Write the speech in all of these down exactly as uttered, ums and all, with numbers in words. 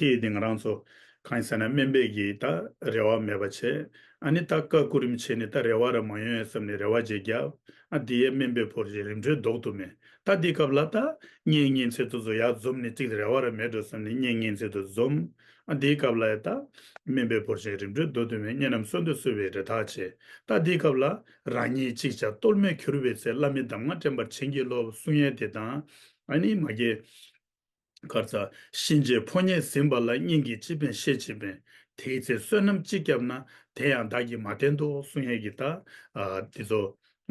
དེ་ཡིན་དུས་ང་རང་ཚོ་གང་ཡིན་ཟེར་ན་སྨན་པས་ཀྱིས་ད་རེ་བ་མེད་པ་བྱས། ཨ་ནི་ད་བཀའ་བསྐུར་རིམ་བྱས་ནས་ད་རེ་བ་ར་མ་ཡོང་ཡ་བསམ་ནས་རེ་བ་བྱས་རྒྱབ། ཨ་དེ་ཡས་སྨན་པའི་ཕོར་ཆས་རིམ་གྲོས་ལྡོག་ཏུ་མེད། ད་དེའི་སྐབས་ལ་ད་གཉེན་ཉེ་ཚན་དེ་ཚོ་ཡར་འཛོམས་ནས་གཅིག་རེ་བ་ར་མེད་འགྲོ་བསམ་ནས་གཉེན་ཉེ་ཚན་དེ་འཛོམས། ཨ་དེའི་སྐབས་ལ་ཡ་ད་སྨན་པའི་ཕོར་ཆས་རིམ་གྲོས་ལྡོག་ཏུ་མེད། གཉེན་རྣམས་གསོལ་འདེབས་གསོལ་བའི་རེ་ཐག་བཅད། ད་དེའི་སྐབས་ལ་རང་ཉིད་ཅིག་ཀྱང་གཏོལ་མེད་གྱུར་པའི་ཚེ། བླ་མའི་གདམས་ངག་དྲན་པར་བྱིན་གྱིས་རློབས་གསུང་ཡས་དེ་དང་། ཨ་ནི་མ་གི་གར་ཚ་གཤིན་རྗེའི་ཕོ་ཉས་ཟིན་པ་ལ། སྙིང་གི་སྤྱི་དཔོན་ཤེས་བྱེད་པས། དེའི་ཚེ་བསོད་ནམས་ཅི་བསྐྱབས་ན། དེ་ཡང་བདག་གིས་མ་བསྟན་ཏོ་གསུང་ཡས་ཀྱི་ད་ཨ་དེ་ཚོ་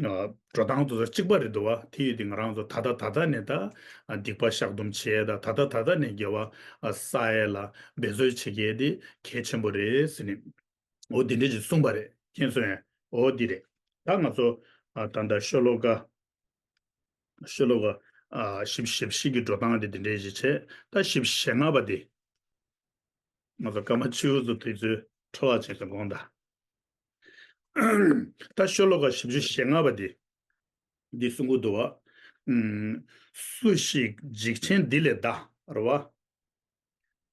ཨ་འགྲོ་སྟངས་དེ་ཚོ་གཅིག་པ་རེད་འདུག་བ། དེ་ཡོད་དེ་ང་རང་ཚོ་ད་ལྟ་ད་ལྟ་ནས་ད་ཨ་སྡིག་པ་བཤགས་སྡོམ་བྱེད་ཡས་ད་ད་ལྟ་ད་ལྟ་ནས་དགེ་བ་ཨ་བསགས་ཡས་ལ་འབད་རྩོལ་བྱེད་ཡས་དེ་གལ་ཆེན་པོ་རེད་ཟེར་ནས། འོ་དེ་འདྲས་ཅིག་གསུངས་པ་རེད། མཁྱེན་སོང་ངས། འོ་འདི་རེད། ད་ང་ཚོ་ཨ་ད་ལྟ་ཤོ་ལོ་ཀ་ཤོ་ལོ་ཀ་ཨ་བཞི་བཅུ་ཞེ་བཞི་གི་འགྲོ་སྟངས་དེ་དེ་འདྲས་ཅིག་བྱས། ད་བཞི་བཅུ་ཞེ་ལྔ་པ་དེ་ང་ཚོ་སྐར་མ་བཅུ་ཙམ་དུས་ཚོད་འཕྲོ་བརླག་བྱས་ཙང་དགོངས་དག་ད་ཤོ་ལོ་ཀ་བཞི་བཅུ་ཞེ་ལྔ་པ་དེ་འདི་གསུང་གི་འདུག་བ། ཨུམ། སུ་ཞིག་འཇིགས་ཆེན་འདི་ལས་འདའ། རེད་བ།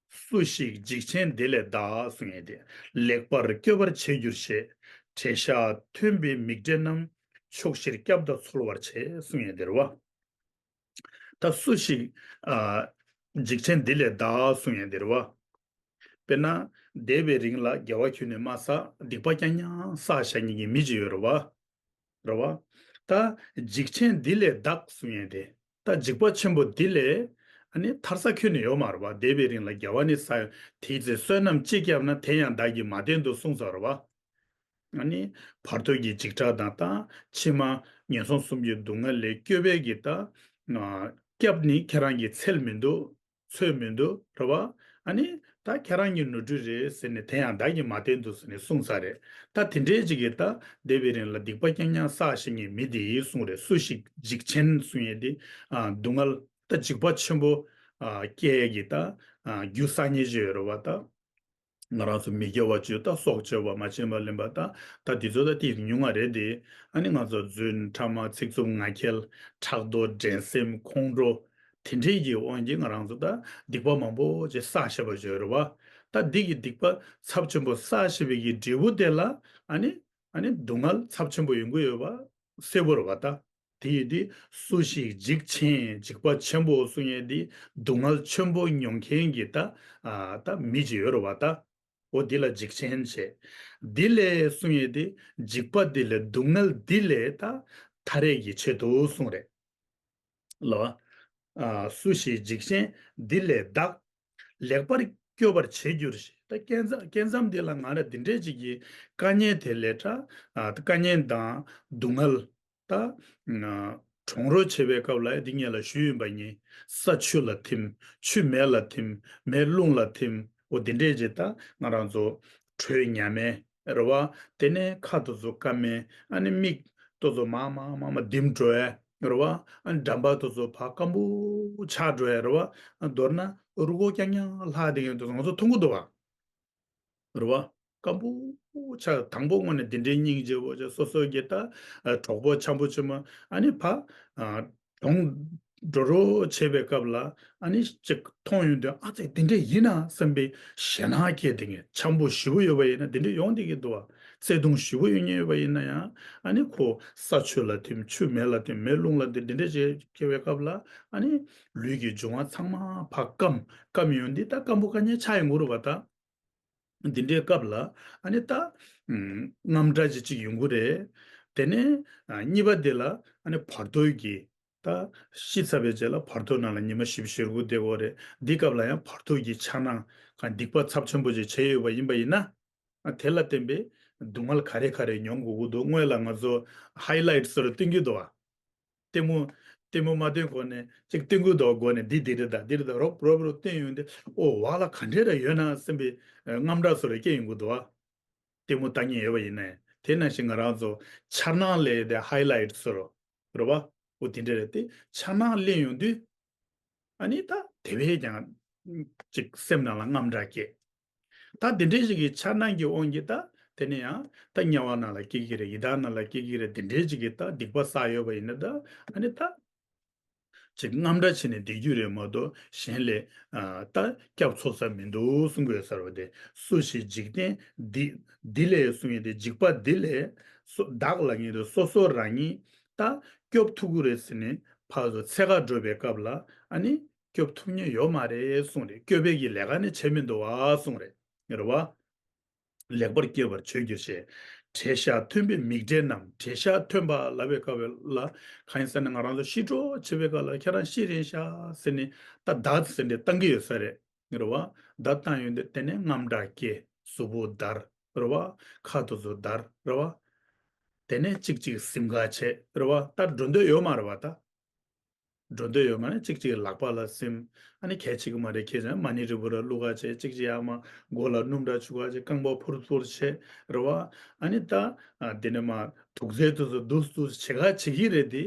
སུ་ཞིག་འཇིགས་ཆེན་འདི་ལས་འདའ་གསུང་ཡས་དེ། ལེགས་པར་སྐྱོབ་པར་བྱེད་འགྱུར་ཞེས། བྲེད་ཤ་ཐོན་པའི་མིག་འབྲས་རྣམས། ཕྱོགས་བཞིར་བསྐྱབ་དང་འཚོལ་བར་བྱེད་གསུང་ཡས་དེ་རེད་བ། ད་སུ་ཞིག་ཨ་འཇིགས་ཆེན་འདི་ལས་འདའ་གསུང་ཡས་དེ་རེད་བ། དཔེར་ན་འདས་པའི་རིང་ལ་དགེ་བ་ཁྱོན་ནས་མ་བསགས། སྡིག་པ་རྐྱང་རྐྱང་བསགས་བཞག་མཁན་གྱི་མི་ཅིག་ཡོད་རེད་བ། རེད་བ། ད་འཇིགས་ཆེན་འདི་ལས་འདའ་གསུང་ཡས་དེ། ད་འཇིགས་པ་ཆེན་པོ་འདི་ལས་ཨ་ནི་ཐར་ས་ཁྱོན་ནས་ཡོད་མ་རེད་བ། འདས་པའི་རིང་ལ་དགེ་བ་ནི་བསགས་ཡོད། དེའི་ཚེ་བསོད་ནམས་ཅི་བསྐྱབས་ན། དེ་ཡང་བདག་གིས་མ་བསྟན་ཏོ་གསུངས་ས་རེད་བ། ཨ་ནི་བར་དོ་གི་འཇིགས་སྐྲག་དང་། ད་ཕྱི་མ་ངན་སོང་གསུམ་གྱི་སྡུག་བསྔལ་ལས་སྐྱོབ་པའི་གི་ད་སྐབས་ནི་ཁྱེད་རང་གིས་འཚོལ་མི་འདུག་འཚོལ་མི་འདུག་རེད་བ། ཨ་ནི་ད་ཁྱེད་རང་གི་ནོར་འཁྲུལ་རེད་ཟེར་ནས། དེ་ཡང་བདག་གིས་མ་བསྟན་འདུག་ཟེར་ནས་གསུངས་ས་རེད། ད་དེ་འདྲའི་ཅིག་གིས་ད་འདས་པའི་རིང་ལ་སྡིག་པ་རྐྱང་རྐྱང་བསགས་བཞག་མཁན་མི་དེ་ཡིས་གསུངས་རེད། སུ་ཞིག་འཇིགས་ཆེན་གསུང་ཡས་དེ་ཨ་སྡུག་བསྔལ་ད་འཇིགས་པ་ཆེན་པོ་ཨ་སྐྱེ་ཡས་ཀྱི་ད་ཨ་རྒྱུ་བསགས་མཁན་ཅིག་ཡོད་རེད་བ། ད་ང་རང་ཚོ་མི་དགེ་བ་བཅུ་ད་སྲོག་གཅོད་པ། མ་བྱིན་པ་ལེན་པ། ད་ད་དེ་ཚོ་ད་དེ་ཉུང་ང་རེད་དེ། ཨ་ནི་ང་ཚོ་རྫུན། ཕྲ་མ། ཚིག་རྩུབ། ངག་འཁྱལ། ཕྲག་དོག། འགྲན་སེམས། ཁོང་ཁྲོ། དེ་འདྲའི་གི་དབང་གིས་ང་རང་ཚོ་ད་སྡིག་པ་མང་པོ་ཅིག་བསགས་བཞག་པ་ཅིག་ཡོད་རེད་བ། ད་འདི་གི་སྡིག་པ་ཚབས་ཆེན་པོ་བསགས་བཞག་པའི་གི་འབྲས་བུ་དེ་ལ་ཨ་ནི་ཨ་ནི་སྡུག་བསྔལ་ཚབས་ཆེན་པོ་ཡོང་གི་ཡོད་པ་གསལ་པོ་རེད་བ། ད་དེ་ཡིན་དུས་སུ་ཞིག་འཇིགས་ཆེན་འཇིགས་པ་ཆེན་པོ་གསུང་ཡས་དེ་སྡུག་བསྔལ་ཆེན་པོ་མྱོང་མཁན་གྱི་ད་ཨ་ད་མི་ཅིག་ཡོད་རེད་བ། ད་འོ་འདི་ལ་འཇིགས་ཆེན་བྱས། འདི་ལས་གསུང་ཡས་དེ་འཇིགས་པ་འདི་ལས་སྡུག་བསྔལ་འདི་ལས་ད་ཐར་ཡས་ཀྱི་ཆེད་དུ་གསུང་རེད། ལ། ཨ་སུ་ཞིག་འཇིགས་ཆེན་འདི་ལས་འདའ། ལེགས་པར་སྐྱོབ་པར་བྱེད་འགྱུར་ཞེས། ད་སྐལ་བཟང་སྐལ་བཟང་འདི་ལ་ང་ར་འདི་འདྲས་ཅིག་གི་དཀའ་ངལ་དེ་ལས་ད་ཨ་དཀའ་ངལ་དང་སྡུག་བསྔལ་ད་ཨ་གྲོང་རོལ་བྱེད་པའི་སྐབས་ལ་འདི་ངས་ལ་ཞུས་ཡིན་པ་ཡིན། ས་ཆུ་ལ་ཐིམ། ཆུ་མེ་ལ་ཐིམ། མེ་རླུང་ལ་ཐིམ། འོ་འདི་འདྲས་ཅིག་ད་ང་རང་ཚོ་དྲོད་ཉ་མེད་རེད་བ། དེ་ནས་ཁ་དེ་ཚོ་སྐམ་མེ། ཨ་ནི་མིག་དེ་ཚོ་མར་མར་མར་མར་ལྡེམ་འགྲོ་ཡ་རེད་བ། ཨ་ནི་འགྲམ་པ་དེ་ཚོ་ཕར་སྐམ་པོ་ཆགས་འགྲོ་ཡ་རེད་བ། ཨ་མདོར་ན་རུས་ཁོག་རྐྱང་རྐྱང་ལྷག་བསྡད་མཁན་དེ་ཚོ་ང་ཚོ་མཐོང་གི་འདུག་བ། རེད་བ། སྐམ་པོ་ཆགས། དང་པོ་དངོས་ནས་འདི་འདྲའི་སྙིང་རྗེ་བོ་ཅིག་སོ་སོ་གི་ད་ཨ་གྲོགས་པོ་འཆམ་པོ་ཆུང་མ། ཨ་ནི་ཕར་ཨ་གྲོང་འགྲོ་རོགས་བྱེད་པའི་སྐབས་ལ་ཨ་ནི་ཅིག་མཐོང་ཡོང་དུས། ཨ་ཙི་འདི་འདྲས་ཡིན་ན་བསམ་པའི་ཞེད་སྣང་སྐྱེས་བསྡད་མཁན། འཆམ་པོ་ཞེ་པོ་ཡོད་པ་ཡིན་ན་འདི་འདྲས་ཡོང་བསྡད་ཀྱི་འདུག་བ། བརྩེ་དུང་ཞེ་པོ་ཡོད་མཁན་ཡོད་པ་ཡིན་ན་ཡང་། ཨ་ནི་ཁོ་ས་ཆུ་ལ་ཐིམ། ཆུ་མེ་ལ་ཐིམ། མེ་རླུང་ལ་ཐིམ། འདི་འདྲས་བྱེད་བྱེད་པའི་སྐབས་ལ་ཨ་ནི་ལུས་ཀྱི་འབྱུང་བ་ཚང་མ་ཕར་སྐམ། སྐམ་ཡོང་དུས་ད་སྐམ་པོ་དཀའ་ངལ་ཆགས་ཡོང་གི་རེད་བ། ད། འདི་འདྲའི་སྐབས་ལ་ཨ་ནི་ད་ཨུམ་རྔམ་སྐྲག་ཅིག་ཅིག་ཡོང་གི་རེད། དེ་ནས་ཨ་གཉིས་པ་དེ་ལ་ཨ་ནི་བར་དོའི་གི་ད་ཤི་ཚར་བའི་རྗེས་ལ་བར་དོ་ནང་ལ་ཉི་མ་བཞི་བཅུ་ཞེ་དགུ་བསྡད་དགོས་རེད། འདི་སྐབས་ལ་ཡང་བར་དོ་གི་འཆར་སྣང་གང་སྡིག་པ་ཚབས་ཆེན་པོ་ཅིག་བྱས་ཡོད་པ་ཡིན་པ་ཡིན་ན། ཨ་དེ་ལ་བརྟེན་པའི་སྡུག་བསྔལ་ག་རེ་ག་རེ་མྱོང་དགོས་ཀྱི་འདུག་སྔོན་ལ་ང་ཚོ་ཧའི་ལའིཊ་བཟོ་འདྲ་སྟོན་གྱི་འདུག་བ། ལྟད་མོ། ལྟད་མོ་མ་སྟོན་གོང་ནས་ཅིག་སྟོན་གྱི་འདུག་སྒོ་ནས་འདི་འདི་རེད་ད། འདི་རེད་ད། རོབ་རོབ་རོབ་སྟོན་ཡོང་དུས། ཨོ་བག་ལ་ག་འདྲས་རེ་ཡོད་ན་བསམ་པའི་ཨ་དངངས་སྐྲག་བཟོ་འདྲ་སྐྱེ་ཡོང་གི་འདུག་བ། ལྟད་མོ་ལྟ་མཁན་ཡོད་པ་ཡིན་ན། དེ་ནང་བཞིན་ང་རང་ཚོ་འཆར་སྣང་ལས་དེ་ཧའི་ལའིཊ་བཟོ་འདྲ་རེད་བ། ཨོ་དེ་འདྲས་རེད་དེ། འཆར་སྣང་གླེང་ཡོང་དུས། ཨ་ནི་ད་དེ་བས་ཀྱང་ཅིག་སེམས་ནང་ལ་དངངས་སྐྲག་སྐྱེ། ད་དེ་འདྲའི་ཞིག་གི་འཆར་སྣང་གི་དབང་གིས་ད་དེ་ནས་ཡང་ད་དམྱལ་བ་ནང་ལ་སྐྱེ་གི་རེད། ཡི་དྭགས་ནང་ལ་སྐྱེ་གི་རེད། དེ་འདྲའི་ཞིག་གི་ད་སྡིག་པ་བསགས་ཡོད་པ་ཡིན་ན། ད་ཨ་ནི་ད་ ཅིག་རྔམ་དྲག་བྱས་ནས་བསྡད་རྒྱུ་རེད་མ་གཏོགས་གཞན་ལས་ཨ་ད་སྐྱབས་འཚོལ་ས་མི་འདུག་གསུང་གི་ཡོད་ས་རེད་བ། དེ་སུ་ཞིག་འཇིག་རྟེན་འདི་འདི་ལས་གསུང་ཡས་དེ་འཇིགས་པ་འདི་ལས་སོ་བདག་ལ་ངེས་དུ་སོ་སོ་རང་ཉིད་ད་སྐྱོབ་ཐུབ་ཀྱི་རེད་ཟེར་ནས་ཕར་ཚུར་འཚོལ་ག་འགྲོ་བའི་སྐབས་ལ་ཨ་ནི་སྐྱོབ་ཐུབ་མཁན་ཡོད་མ་རེད་གསུངས་རེད། སྐྱོབ་པའི་གི་ལས་ཀ་ནི་བྱེད་མི་འདུག་བ་གསུངས་རེད། རེད་བ། ལེགས་པར་སྐྱེ་བར་བྱོས་གྱུར་ཅིག། བྲེད་ཤ་ཐོན་པའི་མིག་འབྲས་རྣམས། བྲེད་ཤ་ཐོན་པ་ལབ་པའི་སྐབས་ལ་གང་ཡིན་ཟེར་ན་ང་རང་ཚོ་ཤི་འགྲོ་བྱེད་པའི་སྐབས་ལ་ཁྱེད་རང་ཤི་རན་ཤག་ཟེར་ནས་ད་བརྡ་ཟེར་འདྲ་བཏང་གི་ཡོད་ས་རེད། རེད་བ། བརྡ་བཏང་ཡོང་དུས་དེ་ནས་རྔམ་དྲག་སྐྱེ། གཟུགས་པོ་འདར། རེད་བ། ཁ་དེ་ཚོ་འདར། རེད་བ། དེ་ནས་གཅིག་གཅིག་ཟིམ་ག་བྱེད། རེད་བ། ད་འགྲོ་འདོད་ཡོད་མ་རེད་བ་ད། འགྲོ་འདོད་ཡོད་མ་རེད། གཅིག་གཅིག་ལག་པ་ལ་ཟིམ། ཨ་ནི་གལ་ཆེ་གི་མ་རེད། ཁྱེད་ཚོས་མ་ཎི་རིལ་བུ་ར་བླུག་ག་བྱེད། གཅིག་གཅིག་ཡར་མར་མགོ་ལ་སྣུམ་འདྲ་བྱུག་ག་བྱེད། རྐང་པ་ཕུར་ཕུར་བྱེད། རེད་བ། ཨ་ནི་ད་ཨ་དེ་ནས་མར་དུག་རྫས་དེ་ཚོ་འདུག་འདུག་བྱེད་ག་བྱེད་ཀྱི་རེད་དེ།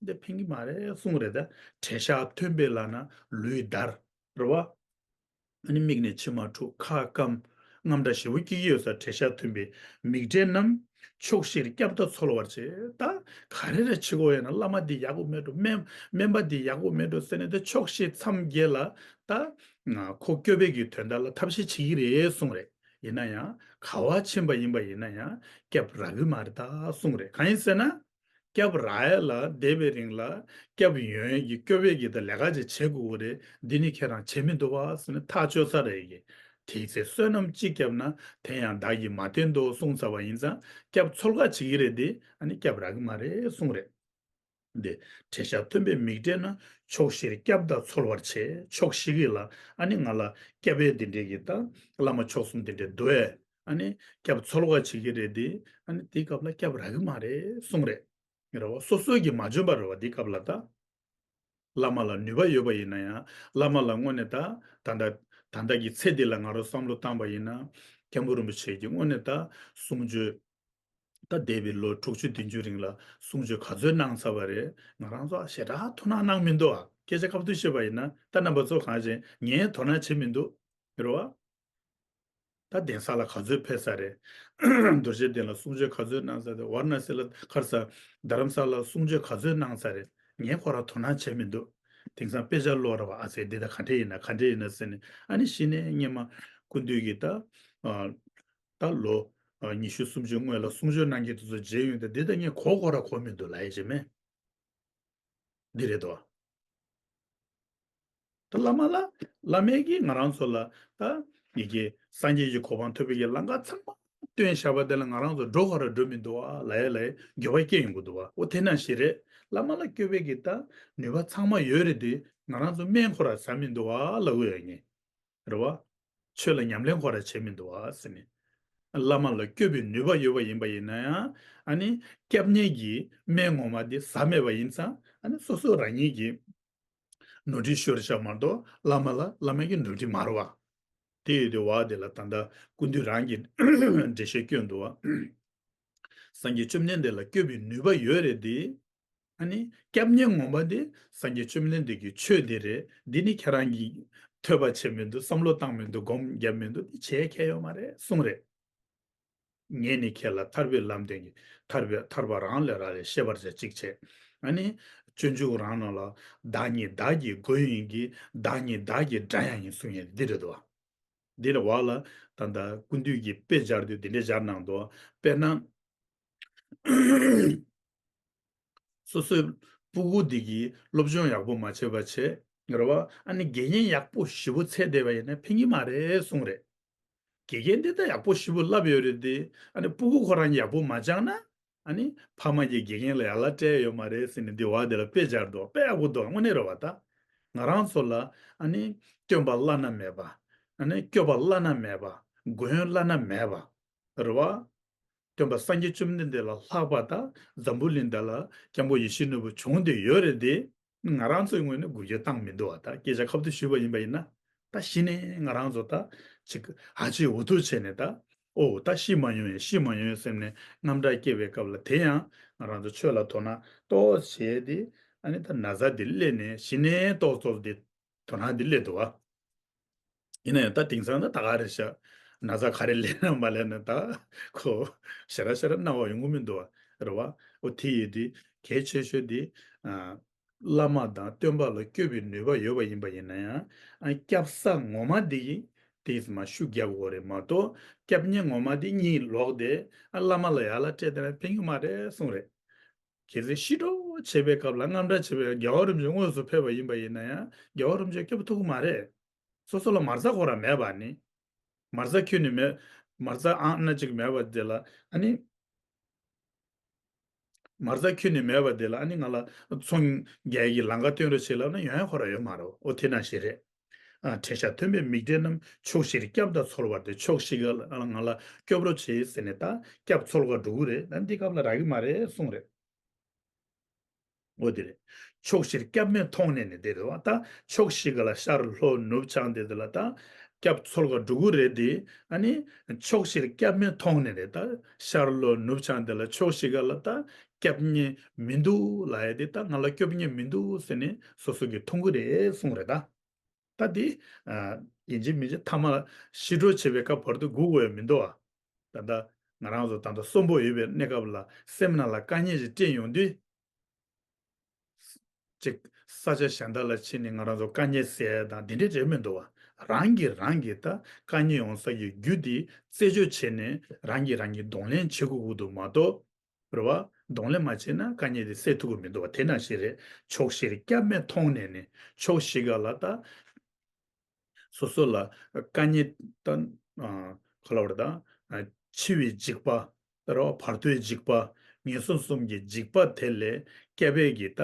འདི་ཕན་གྱི་མ་རེད་གསུངས་རེད་ད། བྲེད་ཤ་ཐོན་པའི་ལབ་ན་ལུས་འདར། རེད་བ། ཨ་ནི་མིག་ནས་མཆི་མ་འཁྲུག་ཁ་སྐམ། རྔམ་དྲག་ཞེ་པོ་སྐྱེ་གི་ཡོད་ས། བྲེད་ཤ་ཐོན་པའི་མིག་འབྲས་རྣམས་ཕྱོགས་བཞིར་སྐྱབས་དང་འཚོལ་བར་བྱེད། ད་ག་རེ་རེ་བྱེད་དགོས་ཡོད་ན་བླ་མ་འདི་ཡག་པོ་མེད་འགྲོ། སྨན་སྨན་པ་འདི་ཡག་པོ་མེད་འགྲོ་ཟེར་ནས་ད་ཕྱོགས་བཞི་མཚམས་བརྒྱད་ལ་ད་ཁོ་སྐྱོབ་པའི་གི་དོན་དག་ལ་ཐབས་ཤེས་བྱེད་ཀྱི་རེད་གསུངས་རེད། ཡིན་ན་ཡང་ག་བ་ཕྱིན་པ་ཡིན་པ་ཡིན་ན་ཡང་སྐྱབས་རག་གི་མ་རེད་ད་གསུངས་རེད། གང་ཡིན་ཟེར་ན། སྐྱབས་རག་ཡ་ལ་འདས་པའི་རིང་ལ་སྐྱབས་ཡོང་ཡས་ཀྱི་སྐྱོབ་པའི་གི་ད་ལས་ཀ་ཅིག་བྱེད་དགོས་ཀྱི་རེད། འདི་ནི་ཁྱེད་རང་བྱེད་མི་འདུག་བ་ཟེར་ནས་ཐག་ཆོད་ས་རེད་གི། དེའི་ཚེ་བསོད་ནམས་ཅི་བསྐྱབས་ན་དེ་ཡང་བདག་གིས་མ་བསྟེན་ཏོ་གསུངས་ཚར་བ་ཡིན་ཙང་སྐྱབས་འཚོལ་ག་བྱེད་ཀྱི་རེད་དེ་ཨ་ནི་སྐྱབས་རག་གི་མ་རེད་གསུངས་རེད། འདི་བྲེད་ཤ་ཐོན་པའི་མིག་འབྲས་རྣམས་ཕྱོགས་བཞིར་སྐྱབས་དང་འཚོལ་བར་བྱེད། ཕྱོགས་བཞི་གི་ལ་ཨ་ནི་ང་ལ་སྐྱབས་པའི་འདི་འདྲའི་གི་ད་བླ་མ་མཆོག་གསུམ་འདི་འདྲའི་འདུག་ཨེ། ཨ་ནི་སྐྱབས་འཚོལ་བ་བྱེད་ཀྱི་རེད་དེ། ཨ་ནི་དེའི་སྐབས་ལ་སྐྱབས་རག་གི་མ་རེད་གསུངས་རེད། རེད་བ། སོ་སོས་ཀྱིས་མ་འཇོན་པ་རེད་བ་དེའི་སྐབས་ལ་ད། བླ་མ་ལ་ནུས་པ་ཡོད་པ་ཡིན་ན་ཡང་བླ་མ་ལ་དངོས་གནས་ད་ད་ལྟ་ད་ལྟ་གི་ཚེ་འདི་ལ་ང་རང་བསམ་བློ་བཏང་པ་ཡིན་ན་མཁན་པོ་རིན་པོ་ཆེ་གིས་དངོས་གནས་ད་གསུང་ཆོས་ད་འདས་པའི་ལོ་དྲུག་ཅུ་བདུན་ཅུ་རིང་ལ་གསུང་ཆོས་ག་ཚོད་གནང་ཚར་བ་རེད། ང་རང་ཚོ་ཞེ་དྲག་དོ་སྣང་གནང་མི་འདུག་ཨ། སྐད་ཆ་ཁ་ཐུག་བཤད་པ་ཡིན་ན་ད་རྣམ་པ་ཚོ་གང་བྱེད་ངས་དོ་སྣང་བྱེད་མི་འདུག་རེད་བ། ད་གདན་ས་ལ་ག་ཚོད་ཕེབས་ཚར་རེད། རྡོ་རྗེ་གདན་ལ་གསུང་ཆོས་ག་ཚོད་གནང་ཚར་རེད། ཝཱ་ར་ཎ་སི་ལ་ག་རེ་ཟེར། རྡ་རམ་ས་ལ་གསུང་ཆོས་ག་ཚོད་གནང་ཚར་རེད། ངས་ཁོ་རང་དོ་སྣང་བྱེད་མི་འདུག་དེང་སང་དཔེ་ཆ་ཀློག་ར་བ་ཨ་ཙི་འདི་ད་ག་འདྲས་ཡིན་ན་ག་འདྲས་ཡིན་ན་ཟེར་ནས་ཨ་ནི་གཞི་ནས་སྔོན་མ་སྐུ་མདུན་གྱིས་ད་ཨ་ད་ལོ་ཨ་ཉི་ཤུ་སུམ་ཅུ་སྔོན་ལ་གསུང་ཆོས་གནང་མཁན་དེ་ཚོ་མཇལ་ཡོང་དུས་འདི་ད་ངས་གོ་གོ་ར་གོ་མི་འདུག་ལབ་ཡ་ཅིག་མེད། འདི་རེད་དོ། ད་བླ་མ་ལ་བླ་མས་ཀྱིས་ང་རང་ཚོ་ལ་ད་ཡི་གེ་སངས་རྒྱས་ཀྱི་གོ་འཕང་ཐོབ་པའི་གི་ལམ་ཁ་ཚང་མ་སྟོན་བཞག་པ་དེ་ལ་ང་རང་ཚོ་འགྲོ་ག་ར་འགྲོ་མི་འདུག་བ་ལབ་ཡ་ལ་འགྱོད་པ་སྐྱེ་ཡོང་གི་འདུག་བ། འོ་དེ་ནང་བཞིན་རེད། བླ་མ་ལ་སྐྱོབ་པའི་གི་ད་ནུས་པ་ཚང་མ་ཡོད་རེད་དེ་ང་རང་ཚོ་སྨན་ཁོ་ར་ཟ་མི་འདུག་བ་ལབ་གི་ཡོད་ངེས། རེད་བ། ཆོས་ལ་ཉམས་ལེན་ཁོ་ར་བྱེད་མི་འདུག་བ་ཟེར་ནས། བླ་མ་ལ་སྐྱོབ་པའི་ནུས་པ་ཡོད་པ་ཡིན་པ་ཡིན་ན་ཡང་ཨ་ནི་སྐྱབས་གནས་ཀྱི་སྨན་ངོ་མ་དེ་ཟ་མེད་པ་ཡིན་ཙང་ཨ་ནི་སོ་སོ་རང་ཉིད་ཀྱིས་ནོར་འཁྲུལ་ཤོར་བཞག་མ་གཏོགས་བླ་མ་ལ་བླ་མ་གི་ནོར་འཁྲུལ་མ་རེད་བ། དེ་ཡོད་དུས་བ་དེ་ལ་ད་ལྟ་སྐུ་མདུན་རང་གིས་འགྲེལ་བཤད་བསྐྱོན་འདུག་བ། སངས་རྒྱས་བཅོམ་ལྡན་འདས་ལ་སྐྱོབ་པའི་ནུས་པ་ཡོད་རེད་དེ། ཨ་ནི་སྐྱབས་གནས་ངོ་མ་དེ་སངས་རྒྱས་བཅོམ་ལྡན་འདས་ཀྱི་ཆོས་དེ་རེད། འདི་ནི་ཁྱེད་རང་གིས་ཐོས་པ་བྱས་མི་འདུག་བསམ་བློ་བཏང་མི་འདུག་སྒོམ་བརྒྱབ་མི་འདུག་འདི་བྱས་ཁྱད་ཡོད་མ་རེད་གསུངས་རེད། ངས་ནི་ཁྱེད་ལ་ཐར་པའི་ལམ་སྟོན་གྱི་ཐར་པའི་ཐར་པ་རང་ལས་རག་ལས་ཤེས་པར་བྱ་གཅིག་བྱས། ཨ་ནི་སྤྱོད་འཇུག་རང་ནང་ལ་བདག་ཉིད་བདག་གི་མགོན་ཡིན་གྱི་བདག་ཉིད་བདག་གི་དགྲ་ཡང་ཡིན་གསུངས་ཡོད་འདི་རེད་དོ། འདི་ལ་བ་ལ་ད་ལྟ་སྐུ་མདུན་གྱིས་དཔེ་སྦྱར་དུས་འདི་འདྲ་སྦྱར་གནང་འདུག་དཔེར་ན། སོ་སོའི་སྤུ་གུ་འདི་གིས་སློབ་སྦྱོང་ཡག་པོ་མ་བྱས་པ་བྱས། རེད་བ། ཨ་ནི་དགེ་རྒན་ཡག་པོ་ཞེ་པོ་བཙལ་བསྡད་པ་ཡིན་ན་ཕན་གྱི་མ་རེད་གསུངས་རེད། དགེ་རྒན་འདི་ད་ཡག་པོ་ཞེ་པོ་བསླབས་ཡོད་རེད་དེ། ཨ་ནི་སྤུ་གུ་ཁོ་རང་ཡག་པོ་མ་སྦྱངས་ན། ཨ་ནི་ཕ་མ་གིས་དགེ་རྒན་ལ་ཡག་ལ་སྤྲད་ཡོད་མ་རེད་ཟེར་ནས་འདི་བ་འདི་ལ་དཔེ་སྦྱར་འདུག་དཔེ་ཡག་པོ་འདུག་དངོས་གནས་རེད་བ་ད། ང་རང་ཚོ་ལ་ཨ་ནི་སྟོན་པ་བླ་ན་མེད་པ། ཨ་ནི་སྐྱོབ་པ་བླ་ན་མེད་པ། མགོན་བླ་ན་མེད་པ། རེད་བ། སྟོན་པ་སངས་རྒྱས་བཅོམ་ལྡན་འདས་ལ་ལྷག་པ་དང་འཛམ་བུ་གླིང་འདི་ལ་སྐྱབས་མགོན་ཡིད་བཞིན་ནོར་བུ་བྱུང་བསྡད་ཡོད་རེད་དེ། ང་རང་ཚོའི་ངོས་ནས་འགུལ་སྐྱོད་བཏང་མི་འདུག་བ། ད་སྐད་ཆ་ཁ་ཐུག་ཞུས་པ་ཡིན་པ་ཡིན་ན། ད་གཞི་ནས་ང་རང་ཚོ་ད་ཅིག་ཧ་ཅང་འུ་ཐུག་བྱས་ནས་ད། ཨོ་ད་ཤི་མ་ཡོང་ཡ་ཤི་མ་ཡོང་ཡ་སེམས་ནས་རྔམ་སྐྲག་སྐྱེ་བའི་སྐབས་ལ་དེ་ཡང་ང་རང་ཚོ་ཆོས་ལ་དོ་སྣང་ཏོག་བྱས་ཏེ་ཨ་ནི་ད་ན་ཚ་འདི་སླེབས་ནས་གཞི་ནས་ཏོག་ཏོག་འདི། དོ་སྣང་འདི་སླེབས་འདུག་བ། ཡིན་ན་ཡང་ད་དེང་སང་ད་ད་ག་རེ་བྱ། ན་ཚ་ག་རེ་སླེབས་ན་མ་སླེབས་ན་ད་ཁོ་ཞེ་དྲག་ཞེ་དྲག་སྣང་བ་ཡོང་གི་མི་འདུག་བ། རེད་བ། འོ་དེ་ཡིན་དུས་གལ་ཆེ་ཤོས་འདི། ཨ། བླ་མ་དང་སྟོན་པ་ལ་སྐྱོབ་པའི་ནུས་པ་ཡོད་པ་ཡིན་པ་ཡིན་ན་ཡང་། ཨ། སྐྱབས་ས་ངོ་མ་འདི་ཡིན་དེས་མ་ཤུགས་རྒྱབ་དགོས་རེད་མ་གཏོགས། སྐྱབས་གནས་ངོ་མ་འདི་གཉིད་ལོག་སྟེ། ཨ། བླ་མ་ལ་ཡར་ལ་སྤྲད་བསྡད་ན་ཕན་གྱི་མ་རེད་གསུངས་རེད། གལ་སྲིད་ཤི་འགྲོ་བྱེད་པའི་སྐབས་ལ་རྔམ་སྐྲག་བྱེད་པའི་རྒྱལ་བ་རིན་པོ་ཆེ་དངོས་སུ་ཕེབས་པ་ཡིན་པ་ཡིན་ན་ཡང་རྒྱལ་བ་རིན་པོ་ཆེ་སྐྱོབ་ཐུབ་ཀྱི་མ་རེད། སོ་སོ་ལ་མ་རྩ་ཁོ་རང་མེད་པ་ནི། མ་རྩ་ཁྱོན་ནས་མེད། མ་རྩ་ཨང་སྣ་གཅིག་མེད་པ་དེ་ལ་ཨ་ནི། མ་རྩ་ཁྱོན་ནས་མེད་པ་དེ་ལ་ཨ་ནི་ང་ལ་ཚོང་རྒྱག་གི་ལམ་ཁ་སྟོན་རོགས་བྱེད་ལབ་ན་ཡོང་ཡ་ཁོ་རང་ཡོད་མ་རེད། ཨོ་དེ་ནང་བཞིན་རེད། ཨ། དྲན་ཤག་མཐུན་པའི་མིག་འབྲས་རྣམས་ཕྱོགས་བཞིར་སྐྱབས་དང་འཚོལ་བར་ཏེ། ཕྱོགས་བཞི་ག་ལ་ང་ལ་སྐྱོབ་རོགས་བྱེད་ཟེར་ནས་ད་སྐྱབས་འཚོལ་ག་འགྲོ་གི་རེད། ད་འདི་སྐབས་ལ་རག་གི་མ་རེད་གསུངས་རེད། འོ་དེ་རེད། ཕྱོགས་བཞིར་སྐྱབས་མེད་མཐོང་ནས་ནི་དེ་རེད་བ། ད་ཕྱོགས་བཞི་ག་ལ་ཤར་ལྷོ་ནུབ་བྱང་དེ་དེ་ལ་ད་སྐྱབས་འཚོལ་ག་འགྲོ་གི་རེད་དེ། ཨ་ནི་ཕྱོགས་བཞིར་སྐྱབས་མེད་མཐོང་ནས་རེད། ད་ཤར་ལྷོ་ནུབ་བྱང་དེ་ལ་ཕྱོགས་བཞི་ག་ལ་ད་སྐྱབས་མཁན་མི་འདུག་ལབ་ཡ་དེ། ད་ང་ལ་སྐྱོབ་མཁན་མི་འདུག་ཟེར་ནས་སོ་སོ་གིས་མཐོང་གི་རེད་གསུངས་རེད་ད། ད་དེ། ཨ། ཡིན་གཅིག་མིན་གཅིག་མཐའ་མ་ཤི་འགྲོ་བྱེད་པའི་སྐབས་བར་དུ་སྒུག་དགོས་ཡ་མི་འདུག་ཨ། ད་ལྟ་ང་རང་ཚོ་ད་ལྟ་གསོན་པོ་ཡོད་པའི་གནས་སྐབས་ལ་སེམས་ནང་ལ་དཀའ་ངལ་ཞིག་སྤྲད་ཡོང་དུས། ཅིག་ས་ཆ་གཞན་དག་ལ་ཕྱིན་ནས་ང་རང་ཚོ་དཀའ་ངལ་སེལ་ཡ་དང་དེ་འདྲ་རེད་མི་འདུག་བ། རང་གིས་རང་གི་ད་དཀའ་ངལ་ཡོང་ས་ཀྱི་རྒྱུ་དེ་རྩད་གཅོད་བྱས་ནས་རང་གིས་རང་གི་གདོང་ལེན་བྱེད་དགོས་ཀྱི་འདུག་མ་གཏོགས། རེད་བ། གདོང་ལེན་མ་བྱས་ན་དཀའ་ངལ་དེ་སེལ་ཐུབ་ཀྱི་མི་འདུག་བ། དེ་ནང་བཞིན་རེད། ཕྱོགས་བཞིར་སྐྱབས་མེད་མཐོང་ནས་ནི། ཕྱོགས་བཞི་ག་ལ་ད། སོ་སོ་ལ་དཀའ་ངལ་ད། ཨ། ག་ལབ་རེད་ད། ཨ། འཆི་བའི་འཇིགས་པ། རེད་བ། བར་དོའི་འཇིགས་པ། ངན་སོང་གསུམ་གྱི་འཇིགས་པ་དེ་ལས་སྐྱོབ་པའི་གི་ད།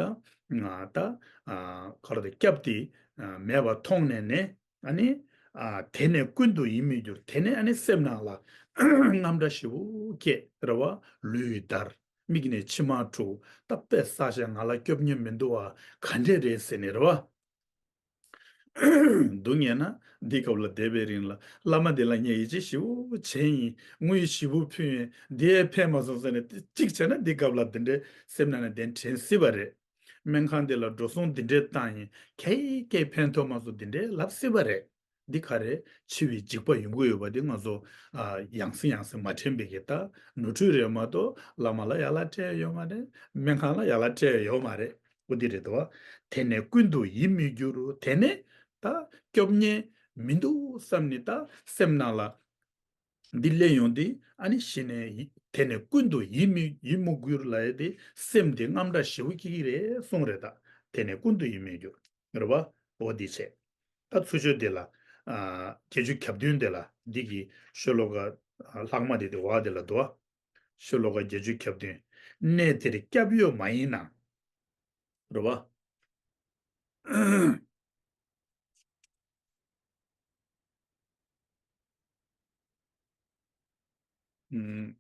ཨ། ད། ཨ། ག་ལབ་རེད། སྐྱབས་དེ། ཨ། མེད་པ་མཐོང་ནས་ནི། ཨ་ནི། ཨ། དེ་ནས་ཀུན་ཏུ་ཡིད་མི་འགྱུར། དེ་ནས་ཨ་ནི་སེམས་ནང་ལ་རྔམ་སྐྲག་ཞེ་པོ་སྐྱེས། རེད་བ། ལུས་འདར། མིག་ནས་མཆི་མ་འཁྲུག། ད་དཔེ་བསགས་ཤག་ང་ལ་སྐྱོབ་མཁན་མི་འདུག་བ། ག་འདྲས་རེད་ཟེར་ནས་རེད་བ། སྡུག་བསྔལ་ན་འདི་སྐབས་ལ་བསྡད་པའི་རིང་ལ་བླ་མ་འདི་ལ་ངས་ཡིད་ཆེས་ཞེ་པོ་བྱས་ཡིན། དངུལ་ཞེ་པོ་ཕུལ་ཡིན། འདི་ཡས་ཕན་མ་སོང་ཟེར་ནས་གཅིག་བྱས་ན་འདི་སྐབས་ལ་འདི་འདྲའི་སེམས་ནང་ནས་གདན་དྲན་སྲིད་པ་རེད། སྨན་ཁང་འདི་ལ་འགྲོ་སོང་འདི་འདྲས་བཏང་ཡིན། ཁྱེད་ཀྱིས་ཕན་ཐོགས་མ་སོང་འདི་འདྲས་ལབ་སྲིད་པ་རེད། འདི་ག་རེ། འཆི་བའི་འཇིགས་པ་ཡོང་གི་ཡོད་པ་འདི་ང་ཚོ། ཨ། ཡང་སེ་ཡང་སེ་མ་དྲན་པའི་གི་ད་ནོར་འཁྲུལ་རེད་མ་གཏོགས་བླ་མ་ལ་ཡ་ལ་སྤྲད་ཡོད་མ་རེད། སྨན་ཁང་ལ་ཡ་ལ་སྤྲད་ཡོད་མ་རེད། འོ་འདི་རེད་དོ། དེ་ནས་ཀུན་ཏུ་ཡིད་མི་འགྱུར། དེ་ནས་ད་སྐྱོབ་མཁན་མི་འདུག་བསམ་ནས་ད་སེམས་ནང་ལ་འདི་སླེབས་ཡོང་དུས། ཨ་ནི་གཞི་ནས་ཡི་དེ་ནས་ཀུན་ཏུ་ཡིད་མི་ཡིད་མི་འགྱུར་ལབ་ཡ་དེ་སེམས་དེ་རྔམ་སྐྲག་ཞེ་པོ་སྐྱེ་གི་རེད་གསུངས་རེད་ད། དེ་ནས་ཀུན་ཏུ་ཡིད་མི་འགྱུར། རེད་བ། འོ་འདི་བྱས། ད་ཚུར་ཤོག་འདི་ལ། ཨ། བརྒྱད་ཅུ་གྱ་བདུན་འདི་ལ་འདི་གི་ཤོ་ལོ་ཀ། ཨ། ལྷག་མ་འདི་དེ་བ་འདི་ལ་འདུག་བ། ཤོ་ལོ་ཀ་བརྒྱད་ཅུ་གྱ་བདུན། གནས་དེར་སྐྱབས་ཡོད་མ་ཡིན་ན། རེད་བ། ཨུམ།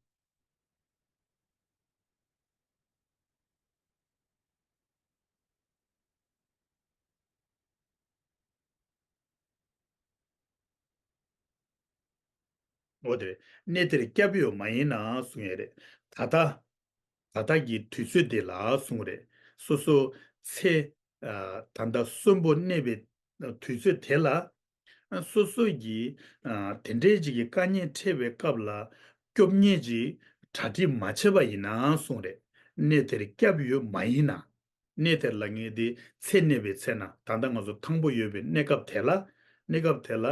འོ་དེ་རེད། གནས་དེར་སྐྱབས་ཡོད་མ་ཡིན་ན་གསུང་ཡས་རེད། ད་ལྟ། ད་ལྟ་གི་དུས་ཚོད་དེ་ལ་གསུང་རེད། སོ་སོ་ཚེ། ཨ། ད་ལྟ་གསོན་པོ་གནས་པའི་དུས་ཚོད་དེ་ལ། ཨ། སོ་སོ་གི། ཨ། དེ་འདྲའི་ཅིག་གི་དཀའ་ངལ་འཕྲད་པའི་སྐབས་ལ་སྐྱོབ་མཁན་ཅིག་གྲ་སྒྲིག་མ་བྱས་པ་ཡིན་ན་གསུང་རེད། གནས་དེར་སྐྱབས་ཡོད་མ་ཡིན་ན། གནས་དེར་ལབ་མཁན་དེ་ཚེ་གནས་པའི་ཚེ་ན་ད་ལྟ་ང་ཚོ་ཐང་པོ་ཡོད་པའི་གནས་སྐབས་དེ་ལ། གནས་སྐབས་དེ་ལ་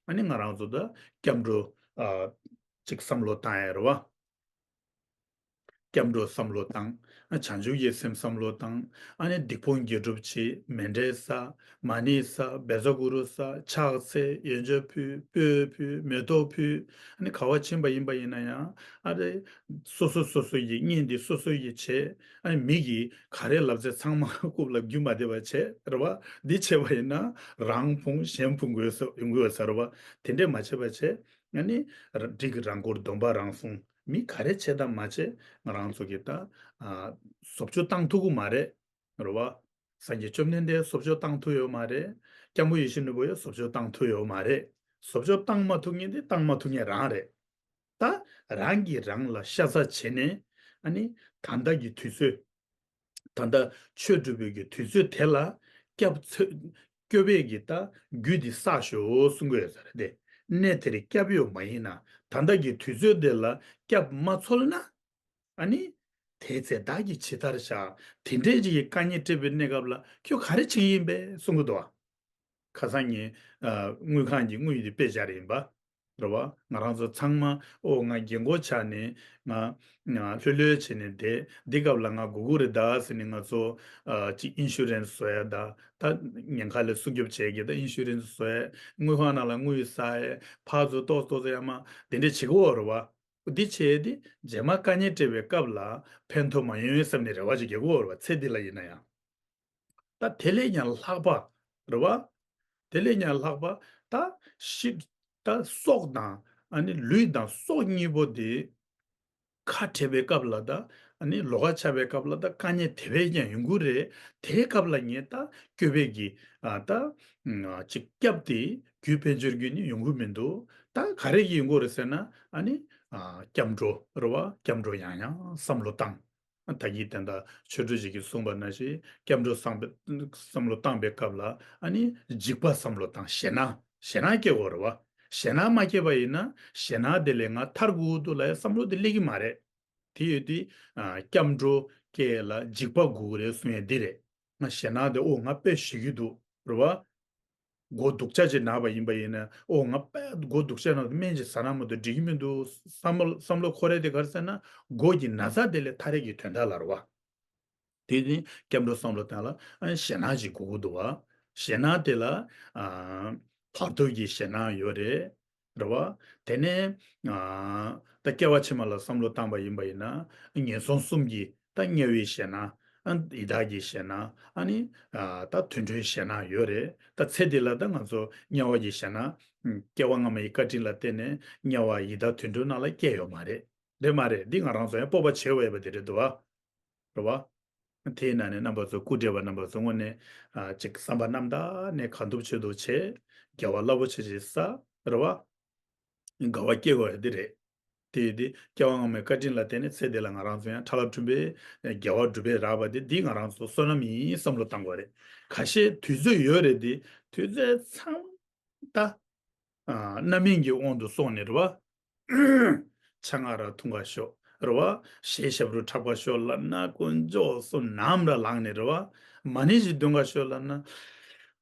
ཨ་ནི་ང་རང་ཚོ་ད་སྐྱབས་འགྲོ། ཨ། ཅིག་བསམ་བློ་བཏང་ཡ་རེད་བ། སྐྱབས་འགྲོ་བསམ་བློ་བཏང་། ཨ། བྱང་ཆུབ་ཀྱི་སེམས་བསམ་བློ་བཏང་། ཨ་ནི་སྡིག་སྤོང་དགེ་སྒྲུབ་བྱེད། མཎྜལ་བསགས། མ་ཎི་བསགས། བཛྲ་གུ་རུ་བསགས། ཕྱག་འཚལ། ཡོན་ཆབ་ཕུལ། སྤོས་ཕུལ། མེ་ཏོག་ཕུལ། ཨ་ནི་ག་པར་ཕྱིན་པ་ཡིན་པ་ཡིན་ན་ཡང་། ཨ་རེ། སོ་སོ་སོ་སོ་ཡི་གཉེན་འདི་སོ་སོ་ཡི་བྱས། ཨ་ནི་མི་གིས་ག་རེ་ལབ་ཚེ་ཚང་མ་རྐུབ་ལ་རྒྱུག་མ་བསྡད་པ་བྱས་རེད་བ། འདི་བྱས་པ་ཡིན་ན་རང་ཕུང་གཞན་ཕུང་དགོས་ས་ཡོང་གི་ཡོད་ས་རེད་བ། དེ་འདྲས་མ་བྱས་པ་བྱས། ཨ་ནི་ར་འགྲིག་རང་འཁོར་སྡོམ་པ་རང་སྲུང་། མི་ག་རེ་བྱས་དང་མ་བྱས་ང་རང་ཚོ་གི་ད། ཨ། བཟོ་བཅོས་བཏང་ཐུབ་ཀྱི་མ་རེད། རེད་བ། སངས་རྒྱས་བཅོམ་ལྡན་འདས་བཟོ་བཅོས་བཏང་ཐུབ་ཡོད་མ་རེད། སྐྱབས་མགོན་ཡེ་ཤེས་ནོར་བུ་ཡང་བཟོ་བཅོས་བཏང་ཐུབ་ཡོད་མ་རེད། བཟོ་བཅོས་བཏང་མ་ཐུབ་མཁན་དེ་བཏང་མ་ཐུབ་མཁན་རང་རེད། ད་རང་གིས་རང་ལ་ཤ་ཚ་བྱས་ནས། ཨ་ནི་ད་ལྟ་གི་དུས་ཚོད། ད་ལྟ་ཆོས་སྒྲུབ་པའི་གི་དུས་ཚོད་དེ་ལ་སྐྱབས་འཚོལ། སྐྱོབ་པའི་གི་ད་རྒྱུ་དེ་བསགས་ཤོག་གསུང་གི་ཡོད་ས་རེད་དེ། གནས་དེར་སྐྱབས་ཡོད་མ་ཡིན་ན། ད་ལྟ་གི་དུས་ཚོད་དེ་ལ་སྐྱབས་མ་འཚོལ་ན། ཨ་ནི། དེའི་ཚེ་བདག་གིས་ཇི་ལྟར་བྱ། དེ་འདྲའི་ཅིག་གི་དཀའ་ངལ་འཕྲད་པའི་གནས་སྐབས་ལ་ཁྱོད་ག་རེ་བྱེད་ཀྱི་ཡིན་པས་གསུང་གི་འདུག་བ། ཁ་སང་ངས་ཨ་དངུལ་ཁང་གི་དངུལ་དེ་དཔེ་སྦྱར་ཡིན་པ། རེད་བ། ང་རང་ཚོ་ཚང་མ་ཨོ་ང་རྒན་གོག་ཆགས་ནས་ང་ང་ལྷོད་ལྷོད་བྱས་ནས་བསྡད། འདི་སྐབས་ལ་ང་སྒུག་སྒུག་རེད་ད་ཟེར་ནས་ང་ཚོ་ཨ་ཅིག་ཨིན་ཤུ་རན་སི་བཟོ་ཡ་ད། ད་ཉེན་ཁ་ལས་སྲུང་སྐྱོབ་བྱེད་ཀྱི་ད་ཨིན་ཤུ་རན་སི་བཟོ་ཡ། དངུལ་ཁང་ནང་ལ་དངུལ་བསགས་ཡ། ཕར་ཚུར་ཏོག་ཙམ་ཏོག་ཙམ་ཡར་མར་དེ་འདྲས་བྱེད་ཀྱི་ཡོད་རེད་བ། འདི་བྱས་ཏེ་རྗེས་མ་དཀའ་ངལ་འཕྲད་པའི་སྐབས་ལ་ཕན་ཐོགས་མ་ཡོང་བསམ་ནས་རེ་བ་ཅིག་རྒྱག་གི་ཡོད་རེད་བ། ཚེ་འདི་ལ་ཡིན་ན་ཡང་། ད་དེ་ལས་ཀྱང་ལྷག་པ་རེད་བ། དེ་ལས་ཀྱང་ལྷག་པ་ད་ཤི། ད་སྲོག་དང་ཨ་ནི་ལུས་དང་སྲོག་གཉིས་པོ་དེ་ཁ་བྲལ་བའི་སྐབས་ལ་ད་ཨ་ནི་ལོགས་ཀ་ཆགས་པའི་སྐབས་ལ་ད་དཀའ་ངལ་དེ་བས་ཀྱང་ཡོང་གི་རེད། དེའི་སྐབས་ལ་ངས་ད་སྐྱོབ་པའི་གི་ཨ་ད་ཨ་ཅིག་སྐྱབས་དེ་རྒྱུ་དཔལ་འབྱོར་རྒྱུ་ནི་ཡོང་གི་མི་འདུག་ད་ག་རེ་གི་ཡོང་གི་རེད་ཟེར་ན་ཨ་ནི་ཨ་སྐྱབས་འགྲོ་རེད་བ། སྐྱབས་འགྲོ་ཡང་ཡང་བསམ་བློ་བཏང་། ད་གིན་དེ་འདྲ་ཆོས་གྲོགས་ཅིག་གིས་གསུངས་པ་ནང་བཞིན་སྐྱབས་འགྲོ་བསམ་པའི་བསམ་བློ་བཏང་པའི་སྐབས་ལ་ཨ་ནི་འཇིགས་པ་བསམ་བློ་བཏང་། ཞེད་སྣང་ཞེད་སྣང་སྐྱེ་དགོས་རེད་བ། ཞེད་སྣང་མ་སྐྱེས་པ་ཡིན་ན་ཞེད་སྣང་དེ་ལས་ང་ཐར་དགོས་འདུག་ལབ་ཡ་བསམ་བློ་དེ་སླེབས་ཀྱི་མ་རེད། དེ་ཡོད་དུས་ཨ་སྐྱབས་འགྲོ་སྐྱེ་ལ་འཇིགས་པ་དགོས་ཀྱི་རེད་གསུང་ཡ་འདི་རེད། ང་ཞེད་སྣང་དེ་ཨོ་ང་དཔེ་ཞེད་ཀྱི་འདུག་རེད་བ། མགོ་སྡུག་ཅག་ཅིག་ན་བ་ཡིན་པ་ཡིན་ན་ཨོ་ང་དཔེ་མགོ་སྡུག་ཅག་ན་སྨན་ཅིག་ཟ་ན་མ་གཏོགས་འགྲིག་གི་མི་འདུག་བསམ་བློ་བསམ་བློ་འཁོར་ཡ་དེ་ག་རེ་ཟེར་ན་མགོ་གི་ན་ཚ་དེ་ལས་ཐར་ཡས་ཀྱི་དོན་དག་ལ་རེད་བ། དེ་ནི་སྐྱབས་འགྲོ་བསམ་བློ་བཏང་ལ་ཨ་ཞེད་སྣང་ཅིག་དགོས་ཀྱི་འདུག་བ། ཞེད་སྣང་དེ་ལ་ཨ་བར་དོ་གི་ཞེད་སྣང་ཡོད་རེད། རེད་བ། དེ་ནས་ཨ་ད་སྐྱེ་བ་ཕྱི་མ་ལ་བསམ་བློ་བཏང་པ་ཡིན་པ་ཡིན་ན་ངན་སོང་གསུམ་གྱི་ད་དམྱལ་བའི་ཞེད་སྣང་། ཨ་ཡི་དྭགས་ཀྱི་ཞེད་སྣང་། ཨ་ནི་ཨ་ད་དུད་འགྲོའི་ཞེད་སྣང་ཡོད་རེད། ད་ཚེ་འདི་ལ་ད་ང་ཚོ་དམྱལ་བ་གི་ཞེད་སྣང་། སྐྱེ་བ་སྔ་མ་ཡི་བཀའ་དྲིན་ལ་བརྟེན་ནས་དམྱལ་བ་ཡི་དྭགས་དུད་འགྲོ་ནང་ལ་སྐྱེས་ཡོད་མ་རེད། རེད་མ་རེད། འདི་ང་རང་ཚོ་ཡང་སྤོབས་པ་བྱེད་འོས་པ་དེ་རེད་འདུག་བ། རེད་བ། དེའི་ནང་ནས་རྣམ་པ་ཚོ་སྐུ་བགྲེས་པ་རྣམ་པ་ཚོ་དངོས་གནས་ཨ་ཅིག་བསམ་པ་རྣམ་དག་ནས་གང་ཐུབ་ཆེད་དུ་བྱེད། དགེ་བ་རླབས་པོ་ཆེ་ཞིག་བསགས། རེད་བ། དགའ་བ་སྐྱེ་དགོས་ཡ་འདི་རེད། དེ་ཡིན་དུས་སྐྱེ་བ་སྔ་མའི་བཀའ་དྲིན་ལ་བརྟེན་ནས་ཚེ་འདི་ལ་ང་རང་ཚོ་ཡང་ཁྲ་ལ་ཁྲུན་པའི་དགེ་བ་སྒྲུབ་པའི་རག་པ་དེ་འདི་ང་རང་ཚོ་བསོད་ནམས་ཡིན་བསམ་བློ་བཏང་དགོས་རེད། ཁ་ཤས་དུས་ཚོད་ཡོད་རེད་དེ་དུས་ཚོད་ཚང་ད་ཨ་རྣམ་སྨིན་གྱི་དབང་དུ་སོང་ནས་རེད་བ། ཆང་ང་ར་འཐུང་ག་ཤོག་རེད་བ། གཞས་ཞབས་བྲོ་འཁྲབ་ག་ཤོག་ལབ་ན་དཀོན་མཆོག་གསུམ་ནམ་ར་ལངས་ནས་རེད་བ། མ་ཎི་ཞིག་འདོན་ག་ཤོག་ལབ་ན།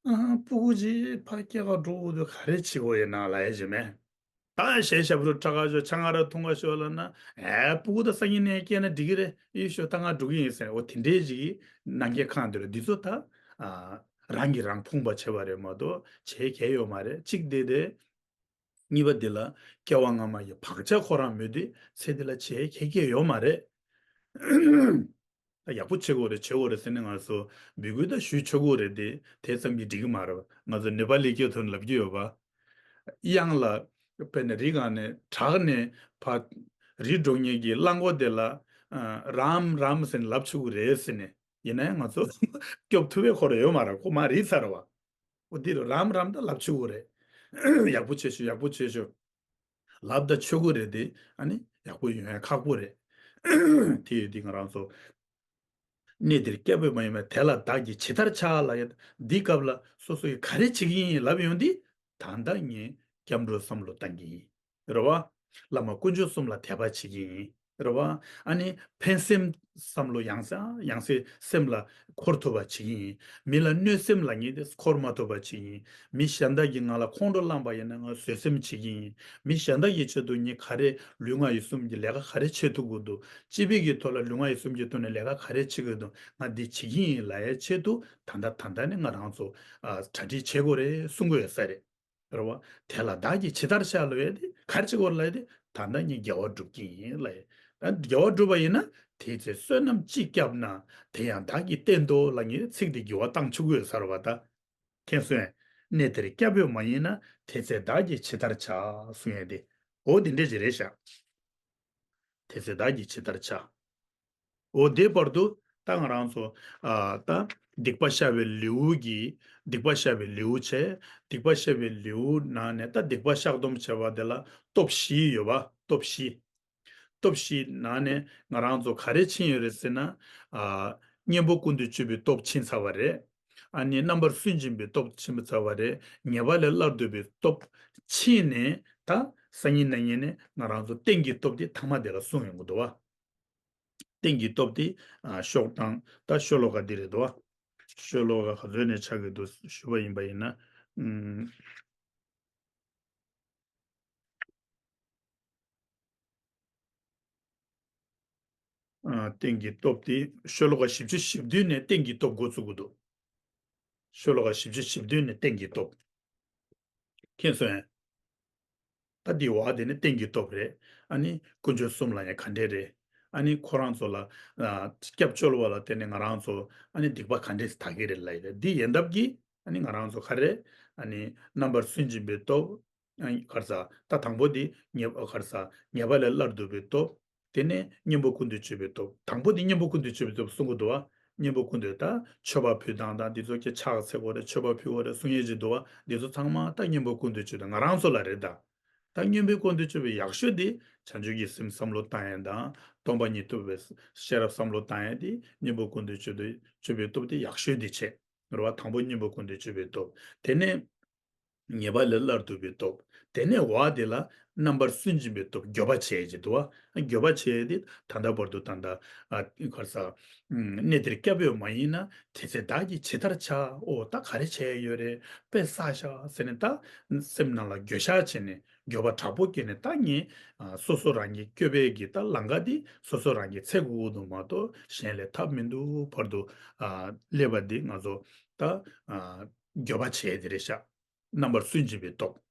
ཨ་སྤུ་གུ་ཅིག་ཕ་སྐྱེ་ག་འགྲོ་དགོས་དུས་ག་རེ་བྱེད་དགོས་ཡིན་ན་ལབ་ཡ་ཅིག་མེད། ད་གཞས་ཞབས་བྲོ་འཁྲབ་ག་ཤོག་ཆང་ང་ར་འཐུང་ག་ཤོག་ལབ་ན། ཨེ་སྤུ་གུ་ད་སང་ཉིན་ནས་སྐྱེས་ན་འགྲིག་གི་རེད། ཡེ་ཤོག་ད་ང་འགྲོ་གི་ཡིན་ཟེར། འོ་དེ་འདྲའི་ཅིག་གི་ནང་གི་ཁང་དེ་ལ་འདི་ཚོ་ད་ཨ་རང་གིས་རང་ཕོངས་པ་བྱས་པ་རེད་མ་གཏོགས་བྱེད་གལ་ཡོད་མ་རེད། གཅིག་དེ་དེ། གཉིས་པ་འདི་ལ་སྐྱེ་བ་སྔ་མ་ཡི་བག་ཆགས་ཁོ་རང་མེད་དུས་ཚེ་འདི་ལ་བྱེད་གལ་གལ་ཡོད་མ་རེད། ད་ཡག་པོ་བྱེད་དགོས་རེད་བྱེད་དགོས་རེད་ཟེར་ནས་ང་ཚོ་འབོད་སྐུལ་ད་ཞུ་ཆོག་གི་རེད་དེ་དེ་ཙམ་གྱིས་འགྲིག་གི་མ་རེད། ང་ཚོ་ནེ་པ་ལི་སྐད་ཐོག་ནས་ལབ་ཀྱི་ཡོད་པ། གཡང་ལ་དཔེར་ན་རི་སྒང་ནས་བྲག་ནས་ཕར་རི་འགྲོ་མཁན་གྱི་གླང་གོག་དེ་ལ་རམ་རམ་ཟེར་ནས་ལབ་ཆོག་གི་རེད་ཟེར་ནས་ཡིན་ན་ཡང་ང་ཚོ་སྐྱོབ་ཐུབ་པའི་ཁོ་རང་ཡོད་མ་རེད། ཁོ་མར་རིལ་ཚར་བ། འོ་འདི་རུ་རམ་རམ་ད་ལབ་ཆོག་གི་རེད། ཡག་པོ་བྱེད་ཤོག་ཡག་པོ་བྱེད་ཤོག་ལབ་ད་ཆོག་གི་རེད་དེ་ཨ་ནི་ཡག་པོ་ཡོང་ཡ་ཁག་པོ་རེད། དེ་ཡོད་དེ་ང་རང་ཚོ་གནས་འདིར་སྐྱབས་འོས་མ་ཡིན་པར་དེ་ལ་བདག་གིས་ཇི་ལྟར་བྱ་ལབ་ཡ་འདི་སྐབས་ལ་སོ་སོ་ཡིས་ག་རེ་བྱེད་ཀྱི་ཡིན་ལབ་ཡོང་དུས་ད་ལྟ་ངས་སྐྱབས་འགྲོ་བསམ་བློ་བཏང་གི་ཡིན། རེད་བ། བླ་མ་དཀོན་མཆོག་གསུམ་ལ་དད་པ་བྱེད་ཀྱི་ཡིན། རེད་བ། ཨ་ནི་ཕན་སེམས་བསམ་བློ་ཡང་སེ་ཡང་སེ་སེམས་ལ་འཁོར་ཐུབ་པ་བྱེད་ཀྱི་ཡིན། མི་ལ་གནོད་སེམས་ལ་ངས་དེ་འཁོར་མ་ཐུབ་པ་བྱེད་ཀྱི་ཡིན། མི་གཞན་དག་གིས་ང་ལ་ཁོང་ཁྲོ་བསླངས་པ་ཡིན་ན་ང་བཟོད་སེམས་བྱེད་ཀྱི་ཡིན། མི་གཞན་དག་གི་ཆེད་དུ་ངས་ག་རེ་ལུས་ངག་ཡིད་གསུམ་གྱི་ལས་ཀ་ག་རེ་བྱེད་ཐུབ་དགོས་འདུག་སྤྱི་པའི་གི་ཐོག་ལ་ལུས་ངག་ཡིད་གསུམ་གྱི་ཐོག་ནས་ལས་ཀ་ག་རེ་བྱེད་དགོས་འདུག་ང་འདི་བྱེད་ཀྱི་ཡིན་ལབ་ཡའི་ཆེད་དུ་ད་ལྟ་ད་ལྟ་ནས་ང་རང་ཚོ་ཨ་གྲ་སྒྲིག་བྱེད་དགོས་རེད་གསུང་གི་ཡོད་ས་རེད། རེད་བ། དེ་ལ་བདག་གིས་ཇི་ལྟར་བྱ་ལབ་ཡ་དེ་ག་རེ་བྱེད་དགོས་ལབ་ཡ་དེ་ད་ལྟ་ངས་དགེ་བ་སྒྲུབ་ཀྱི་ཡིན་ལབ་ཡ། ད་དགེ་བ་སྒྲུབ་པ་ཡིན་ན་དེའི་ཚེ་བསོད་ནམས་ཅི་བསྐྱབས་ན་དེ་ཡང་བདག་གིས་བསྟན་ཏོ་ལབ་ངས་ཚིག་དེ་འགྱུར་བ་བཏང་ཆོག་གི་ཡོད་ས་རེད་བ་ད། མཁྱེན་སོང་ངས། གནས་དེར་སྐྱབས་འོས་མ་ཡིན་ན་དེ་ཚེ་བདག་གིས་ཇི་ལྟར་བྱ་གསུང་ཡ་དེ། འོ་དེ་འདྲས་ཅིག་རེད་ཤག་དེ་ཚེ་བདག་གིས་ཇི་ལྟར་བྱ། འོ་དེ་བར་དུ་ད་ང་རང་ཚོ་ཨ་ད་སྡིག་པ་བཤགས་པའི་ལེའུ་གི་སྡིག་པ་བཤགས་པའི་ལེའུ་བྱས། སྡིག་པ་བཤགས་པའི་ལེའུ་ནང་ནས་ད་སྡིག་པ་བཤགས་སྡོམ་བྱས་པ་དེ་ལ་སྟོབས་བཞི་ཡོད་པ་སྟོབས་བཞི། སྟོབས་བཞི་ནང་ནས་ང་རང་ཚོ་ག་རེ་ཕྱིན་ཡོད་རེད་ཟེར་ན། ཨ་གཉེན་པོ་ཀུན་ཏུ་སྤྱོད་པའི་སྟོབས་ཕྱིན་ཚར་བ་རེད། ཨ་ནི་རྣམ་པར་སུན་འབྱིན་པའི་སྟོབས་ཕྱིན་ཚར་བ་རེད། ཉེས་པ་ལས་སླར་ལྡོག་པའི་སྟོབས་ཕྱིན་ནས་ད་སང་ཉིན་གནངས་ཉིན་ནས་ང་རང་ཚོ་རྟེན་གྱི་སྟོབས་དེ་ཐ་མ་དེ་ལ་གསུངས་ཡོང་གི་འདུག་བ། རྟེན་གྱི་སྟོབས་དེ་ཨ་ཤོག་དང་ད་ཤོ་ལོ་ཀ་འདི་རེད་དོ། ཤོ་ལོ་ཀ་ག་ཚོད་ནས་ཆགས་ཀྱི་འདུག་ཞུས་པ་ཡིན་པ་ཡིན་ན། ཨུམ། ཨ། རྟེན་གྱི་སྟོབས་དེ་ཤོ་ལོ་ཀ་བཞི་བཅུ་ཞེ་བདུན་ནས་རྟེན་གྱི་སྟོབས་འགོ་བཙུགས་ཀྱི་འདུག་ཤོ་ལོ་ཀ་བཞི་བཅུ་ཞེ་བདུན་ནས་རྟེན་གྱི་སྟོབས། མཁྱེན་སོང་ངས། ད་འདི་བ་དེ་ནི་རྟེན་གྱི་སྟོབས་རེད། ཨ་ནི་དཀོན་མཆོག་གསུམ་ལ་ཡང་ག་འདྲས་རེད། ཨ་ནི་ཁོ་རང་ཚོ་ལ་ཨ་སྐྱབས་བཅོལ་བ་ལ་བརྟེན་ནས་ང་རང་ཚོ་ཨ་ནི་སྡིག་པ་ག་འདྲས་དག་གི་རེད་ལབ་ཡ་རེད། འདི་ཡན་འདབ་ཀྱི་ཨ་ནི་ང་རང་ཚོ་ག་རེ། ཨ་ནི་རྣམ་པར་སུན་འབྱིན་པའི་སྟོབས། ཨ་ནི་ག་རེ་ཟ། ད་དང་པོ་འདི་ཉེས་པ་ག་རེ་ཟ། ཉེས་པ་ལས་སླར་འདུ་བའི་སྟོབས། དེ་ནས་གཉེན་པོ་ཀུན་ཏུ་སྤྱོད་པའི་སྟོབས། དང་པོ་འདི་གཉེན་པོ་ཀུན་ཏུ་སྤྱོད་པའི་སྟོབས་གསུང་གི་འདུག་བ། གཉེན་པོ་ཀུན་ཏུ་ད་མཆོད་པ་ཕུལ་སྟངས་དང་འདི་ཚོ་སྐད་ཆ་ཚིག་གོ་རེད། མཆོད་པ་ཕུལ་གོ་རེད། གསུང་ཡས་ཅིག་འདུག་བ། འདི་ཚོ་ཚང་མ་ད་གཉེན་པོ་ཀུན་ཏུ་སྤྱོད་དང་ང་རང་ཚོ་ལ་རེད་ད། ད་གཉེན་པོ་ཀུན་ཏུ་སྤྱོད་པའི་ཡག་ཤོས་འདི་བྱང་ཆུབ་ཀྱི་སེམས་བསམ་བློ་བཏང་ཡས་དང་སྟོང་པ་ཉིད་རྟོགས་པའི་ཤེས་རབ་བསམ་བློ་བཏང་ཡས་འདི་གཉེན་པོ་ཀུན་ཏུ་སྤྱོད་པའི་སྟོབས་འདི་ཡག་ཤོས་འདི་བྱས། རེད་བ། དང་པོ་གཉེན་པོ་ཀུན་ཏུ་སྤྱོད་པའི་སྟོབས། དེ་ནས་ཉེས་པ་ལས་སླར་འདུ་བའི་སྟོབས། དེ་ནས་བ་དེ་ལ་རྣམ་པར་སུན་འབྱིན་པའི་སྟོབས། འགྱོད་པ་བྱེད་ཅེས་འདུག་བ། འགྱོད་པ་བྱེད་དེ་ད་ལྟ་བར་དུ་ད་ལྟ་ཨ་ག་རེ་ཟ། ཨམ། གནས་འདིར་སྐྱབས་ཡོད་མ་ཡིན་ན། དེ་ཚེ་བདག་གིས་ཇི་ལྟར་བྱ། ཨོ་ད་ག་རེ་བྱས་ཡོད་རེད། དཔེ་བསགས་ཤག་ཟེར་ནས་ད་སེམས་ནང་ལ་འགྱོད་བཤགས་བྱས་ནས་འགྱོད་པ་དྲག་པོ་སྐྱེས་ནས་ད་ངས་ཨ་སོ་སོ་རང་གི་སྐྱོབ་པའི་གི་ད་ལམ་ཁ་འདི་སོ་སོ་རང་གི་ཚེ་གུ་གུ་འདུག་མ་གཏོགས་གཞན་ལས་ཐབས་མི་འདུག་བར་དུ་ཨ་སླེབས་པ་འདི་ང་ཚོ་ད་ཨ་འགྱོད་པ་བྱས་དེ་རེད་ཤག་རྣམ་པར་སུན་འབྱིན་པའི་སྟོབས།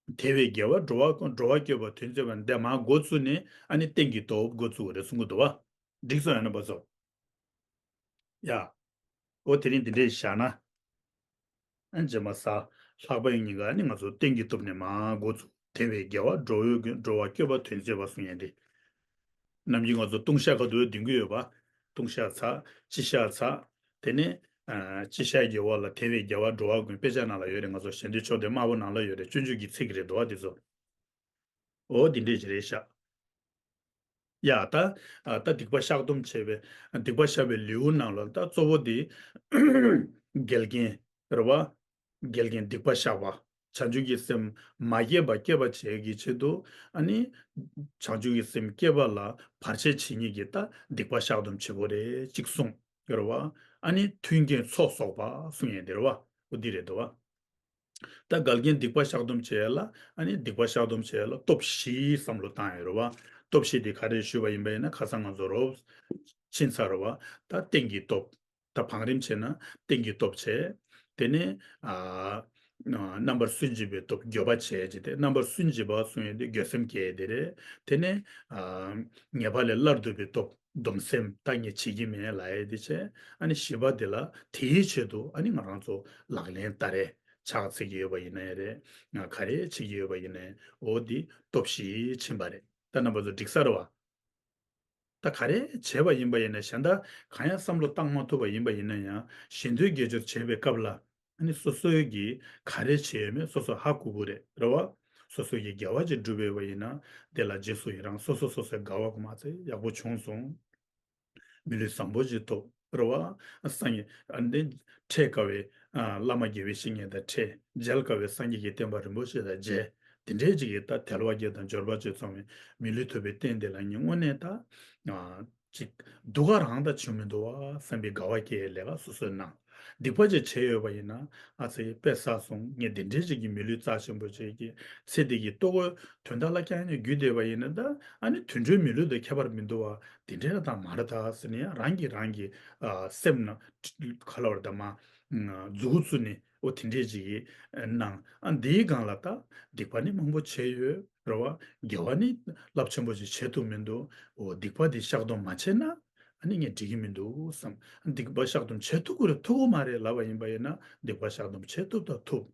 དེ་བས་རྒྱལ་བ་འགྲོ་བ་འགྲོ་བ་སྐྱོབ་པ་དོན་མཛད་པ་འདི་མར་འགོ་བཙུགས་ནས་ཨ་ནི་རྟེན་གྱི་སྟོབས་འགོ་བཙུགས་པ་རེད་གསུང་གི་འདུག་བ། འགྲིག་སོང་ཡང་ན་པ་ཚོ། ཡ། ཨོ་དེ་རིང་འདི་འདྲས་བཞག་ན། ཨ་རྗེས་མ་གཟའ་ལྷག་པའི་ཉིན་ཀ་ནི་ང་ཚོ་རྟེན་གྱི་སྟོབས་ནས་མར་འགོ་བཙུགས། དེ་བས་རྒྱལ་བ་འགྲོ་བའི་འགྲོ་བ་སྐྱོབ་པ་དོན་མཛད་པ་གསུང་ཡས་འདི། ནམ་རྒྱུན་ང་ཚོ་ལྟུང་བཤགས་ག་དུས་འདོན་གྱི་ཡོད་པ། ལྟུང་བཤགས་ཚར། སྤྱི་བཤགས་ཚར། དེ་ནས་ཨ་སྤྱི་བཤགས་ཀྱི་འོག་ལ་དེ་བས་རྒྱལ་བ་འགྲོ་བ་ཀུན། དཔེ་ཆ་ནང་ལ་ཡོད་རེད། ང་ཚོ་ཞལ་འདོན་ཕྱོགས་དེབ་དམར་པོ་ནང་ལ་ཡོད་རེད། སྤྱོད་འཇུག་གི་ཚིག་རེད་འདུག་བ་དེ་ཚོ། འོ་འདི་འདྲས་ཅིག་རེད་ཤག་ཡ་ད། ཨ་ད་སྡིག་པ་བཤགས་སྡོམ་བྱས་པའི་སྡིག་པ་བཤགས་པའི་ལེའུ་ནང་ལ་ད་གཙོ་བོ་དེ་འགལ་རྐྱེན་རེད་བ། འགལ་རྐྱེན་སྡིག་པ་བཤགས་པ། བྱང་ཆུབ་ཀྱི་སེམས་མ་སྐྱེས་པ་སྐྱེས་པ་བྱེད་ཀྱི་ཆེད་དུ་ཨ་ནི་བྱང་ཆུབ་ཀྱི་སེམས་སྐྱེས་པ་ལ་བར་ཆད་བྱེད་མཁན་གྱི་ད་སྡིག་པ་བཤགས་སྡོམ་བྱེད་དགོས་རེད་གཅིག་གསུངས་ཡོད་རེད་བ། ཨ་ནི་མཐུན་རྐྱེན་ཚོགས་གསོག་པ་གསུངས་ཡོད་དེ་རེད་བ། འོ་འདི་རེད་འདུག་བ། ད་འགལ་རྐྱེན་སྡིག་པ་བཤགས་སྡོམ་བྱེད་ཡ་ལ་ཨ་ནི་སྡིག་པ་བཤགས་སྡོམ་བྱེད་ཡ་ལ་སྟོབས་བཞི་བསམ་བློ་བཏང་ཡོད་རེད་བ། སྟོབས་བཞི་དེ་ག་རེ་ཞུས་པ་ཡིན་པ་ཡིན་ན་ཁ་སང་ང་ཚོ་རོབ་ཕྱིན་ཚར་རེད་བ། ད་རྟེན་གྱི་སྟོབས། ད་བང་རིམ་བྱས་ན་རྟེན་གྱི་སྟོབས་བྱས། དེ་ནས་ཨ་རྣམ་པར་སུན་འབྱིན་པའི་སྟོབས། འགྱོད་པ་བྱས་བྱས་ཏེ་རྣམ་པར་སུན་འབྱིན་པ་གསུངས་ཡོད་དེ་འགྱོད་སེམས་སྐྱེ་ཡས་དེ་རེད། དེ་ནས་ཨ་ཉེས་པ་ལས་སླར་འདུ་བའི་སྟོབས། སྡོམ་སེམས། ད་ངས་བྱེད་ཀྱི་མེད་ལབ་ཡས་དེ་བྱས། ཨ་ནི་བཞི་པ་དེ་ལ་དེའི་ཆེད་དུ་ཨ་ནི་ང་རང་ཚོ་ལག་ལེན་ད་རེས་ཕྱག་འཚལ་གྱི་ཡོད་པ་ཡིན་ན་ཡང་རེད། ང་ག་རེ་བྱེད་ཀྱི་ཡོད་པ་ཡིན་ན་ཡང་འོ་འདི་སྟོབས་བཞི་ཕྱིན་པ་རེད། ད་རྣམ་པ་ཚོ་འགྲིག་ས་རེད་བ། ད་ག་རེ་བྱས་པ་ཡིན་པ་ཡིན་ན་གཞན་དག་གང་ཡང་བསམ་བློ་བཏང་མ་ཐུབ་པ་ཡིན་པ་ཡིན་ན་ཡང་གཞན་དོན་དགེ་སྦྱོར་བྱེད་པའི་སྐབས་ལ་ཨ་ནི་སོ་སོའི་གི་ག་རེ་བྱས་ཡོད་མེད་སོ་སོ་ཧ་གོ་གི་རེད། རེད་བ། སོ་སོ་གི་དགེ་བ་ཅིག་བསྒྲུབས་ཡོད་པ་ཡིན་ན་དེ་ལ་རྗེས་སུ་ཡི་རང་། སོ་སོ་སོ་སོའི་དགའ་བ་གོ་མ་ཚད་ཡག་པོ་བྱུང་སོང་། མི་ལུས་བཟང་པོ་ཅིག་ཐོབ། རེད་བ། སངས་རྒྱས་ཨ་ནི་འཕྲད་དཀའ་བའི་ཨ་བླ་མ་དགེ་བའི་བཤེས་གཉེན་དང་འཕྲད། མཇལ་དཀའ་བའི་སངས་རྒྱས་ཀྱི་བསྟན་པ་རིན་པོ་ཆེ་དང་མཇལ། དེ་འདྲའི་ཅིག་གི་ད་དལ་བ་བརྒྱད་དང་འབྱོར་པ་བཅུ་ཚང་བའི་མི་ལུས་ཐོབ་པའི་རྟེན་དེ་ལ་ངས་དངོས་གནས་ད་ཨ་ཅིག་སྡུག་ག་རང་ད་བྱུང་མི་འདུག་བ་བསམ་པའི་དགའ་བ་སྐྱེ་ལས་ཀ་སོ་སོས་གནང་། སྡིག་པ་ཅིག་བྱས་ཡོད་པ་ཡིན་ན་ཨ་ཙི་དཔེ་བསགས་སོང་། ངས་དེ་འདྲའི་ཅིག་གི་མི་ལུས་རྩ་ཆེན་པོ་ཅིག་གི་ཚེ་འདི་གི་ལྟོ་གོས་དོན་དག་ལ་རྐྱང་ནས་རྒྱུས་བསྡད་པ་ཡིན་ན་ད་ཨ་ནི་དུད་འགྲོའི་མི་ལུས་དང་ཁྱད་པར་མི་འདུག་བ། དེ་འདྲའི་ལ་དང་མ་རེད་ད་ཟེར་ནས་ཡང་རང་གིས་རང་གི་ཨ་སེམས་ནང་ག་ལ་བར་ད་མ་མཛུག་བཙུགས་ནས་ཨོ་དེ་འདྲས་ཅིག་གི་གནང་། ཨ་འདིའི་སྒང་ལ་ད་སྡིག་པ་ནི་མང་པོ་བྱས་ཡོད་རེད་བ། དགེ་བ་ནི་རླབས་ཆེན་པོ་ཞིག་བྱས་ཐུབ་མི་འདུག་ཨོ་སྡིག་པ་འདི་བཤགས་སྡོམ་མ་བྱས་ན་ཨ་ནི་ངས་འགྲིག་གི་མི་འདུག་བསམ། སྡིག་པ་བཤགས་སྡོམ་བྱས་ཐུབ་ཀྱི་རེད་ཐུབ་ཀྱི་མ་རེད་ལབ་པ་ཡིན་པ་ཡིན་ན་སྡིག་པ་བཤགས་སྡོམ་བྱས་ཐུབ་དང་ཐུབ།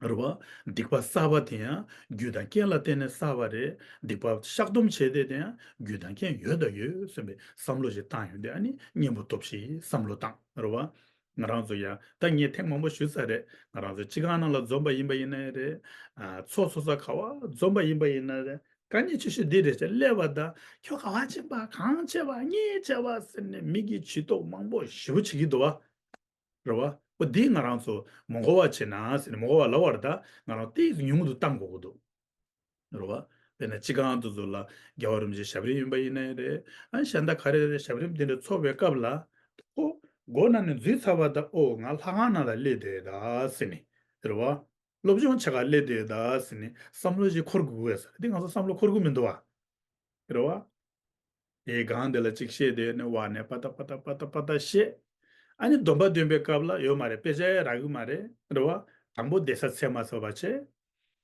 རེད་བ། སྡིག་པ་བསགས་པ་དེ་ཡང་རྒྱུ་དང་རྐྱེན་ལ་བརྟེན་ནས་བསགས་པ་རེད། སྡིག་པ་བཤགས་སྡོམ་བྱས་ཏེ་དེ་ཡང་རྒྱུ་དང་རྐྱེན་ཡོད་དང་ཡོད་བསམ་པའི་བསམ་བློ་ཞིག་བཏང་ཡོང་དུས་ཨ་ནི་གཉེན་པོ་སྟོབས་བཞིའི་བསམ་བློ་བཏང་རེད་བ། ང་རང་ཚོ་ཡང་ད་ངས་ཐེངས་མང་པོ་ཞུས་ཚར་རེད། ང་རང་ཚོ་སྤྱི་ཁང་ནང་ལ་འཛོམས་པ་ཡིན་པ་ཡིན་ན་ཡང་རེད། ཨ་ཚོགས་གཙོ་ས་ག་བ་འཛོམས་པ་ཡིན་པ་ཡིན་ན་རེད། དཀའ་ངལ་ཆེ་ཤོས་འདི་རེད་ཅེས་སླེབས་པ་དང་ཁྱོད་ག་བ་ཕྱིན་པ་གང་བྱས་པ་ངས་བྱས་པ་ཟེར་ནས་མི་གིས་ཇུས་གཏོགས་མང་པོ་ཞེ་པོ་བྱེད་ཀྱི་འདུག་བ། རེད་བ། འོ་འདི་ང་རང་ཚོ་མ་གོ་བ་བྱས་ན་ཟེར་ནས་མ་གོ་བ་ལབ་པ་རེད་ད། ང་རང་ཏོག་ཙམ་ཉུང་ངུ་དུ་བཏང་དགོས་ཀྱི་འདུག་རེད་བ། དེ་ནས་སྤྱི་ཁང་དེ་ཚོ་ལ་རྒྱལ་བ་རིན་པོ་ཆེ་ཞབས་རིམ་ཡིན་པ་ཡིན་ནའི་རེད། ཨ་ནི་གཞན་དག་ག་རེ་རེད། ཞབས་རིམ་དེ་འདྲ་ཚོགས་པའི་སྐབས་ལ་ཁོ་སྒོ་ནང་ནས་འཛུལ་ཚར་བ་དང་། ཨོ་ང་ལྷ་ཁང་ནང་ལ་སླེབས་བསྡད་ད་ཟེར་ནས་རེད་བ། སློབ་སྦྱོང་བྱེད་གར་སླེབས་བསྡད་ད་ཟེར་ནས་བསམ་བློ་ཞིག་འཁོར་དགོས་པས་ཟེར། འདི་ང་ཚོ་བསམ་བློ་འཁོར་གི་མི་འདུག་བ། རེད་བ། དེའི་སྒང་དེ་ལ་ཅིག་བཤད་དེ་ནས་བ་ནས་པ་ཏ་པ་ཏ་པ་ཏ་པ་ཏ་བཤད། ཨ་ནི་སྡོམ་པ་འདོན་པའི་སྐབས་ལ་ཡོད་མ་རེད། དཔེ་ཆ་ཡང་རག་གི་མ་རེད། རེད་བ། དང་པོ་བསྡད་ས་འཚོལ་མ་ཚར་བ་བྱས།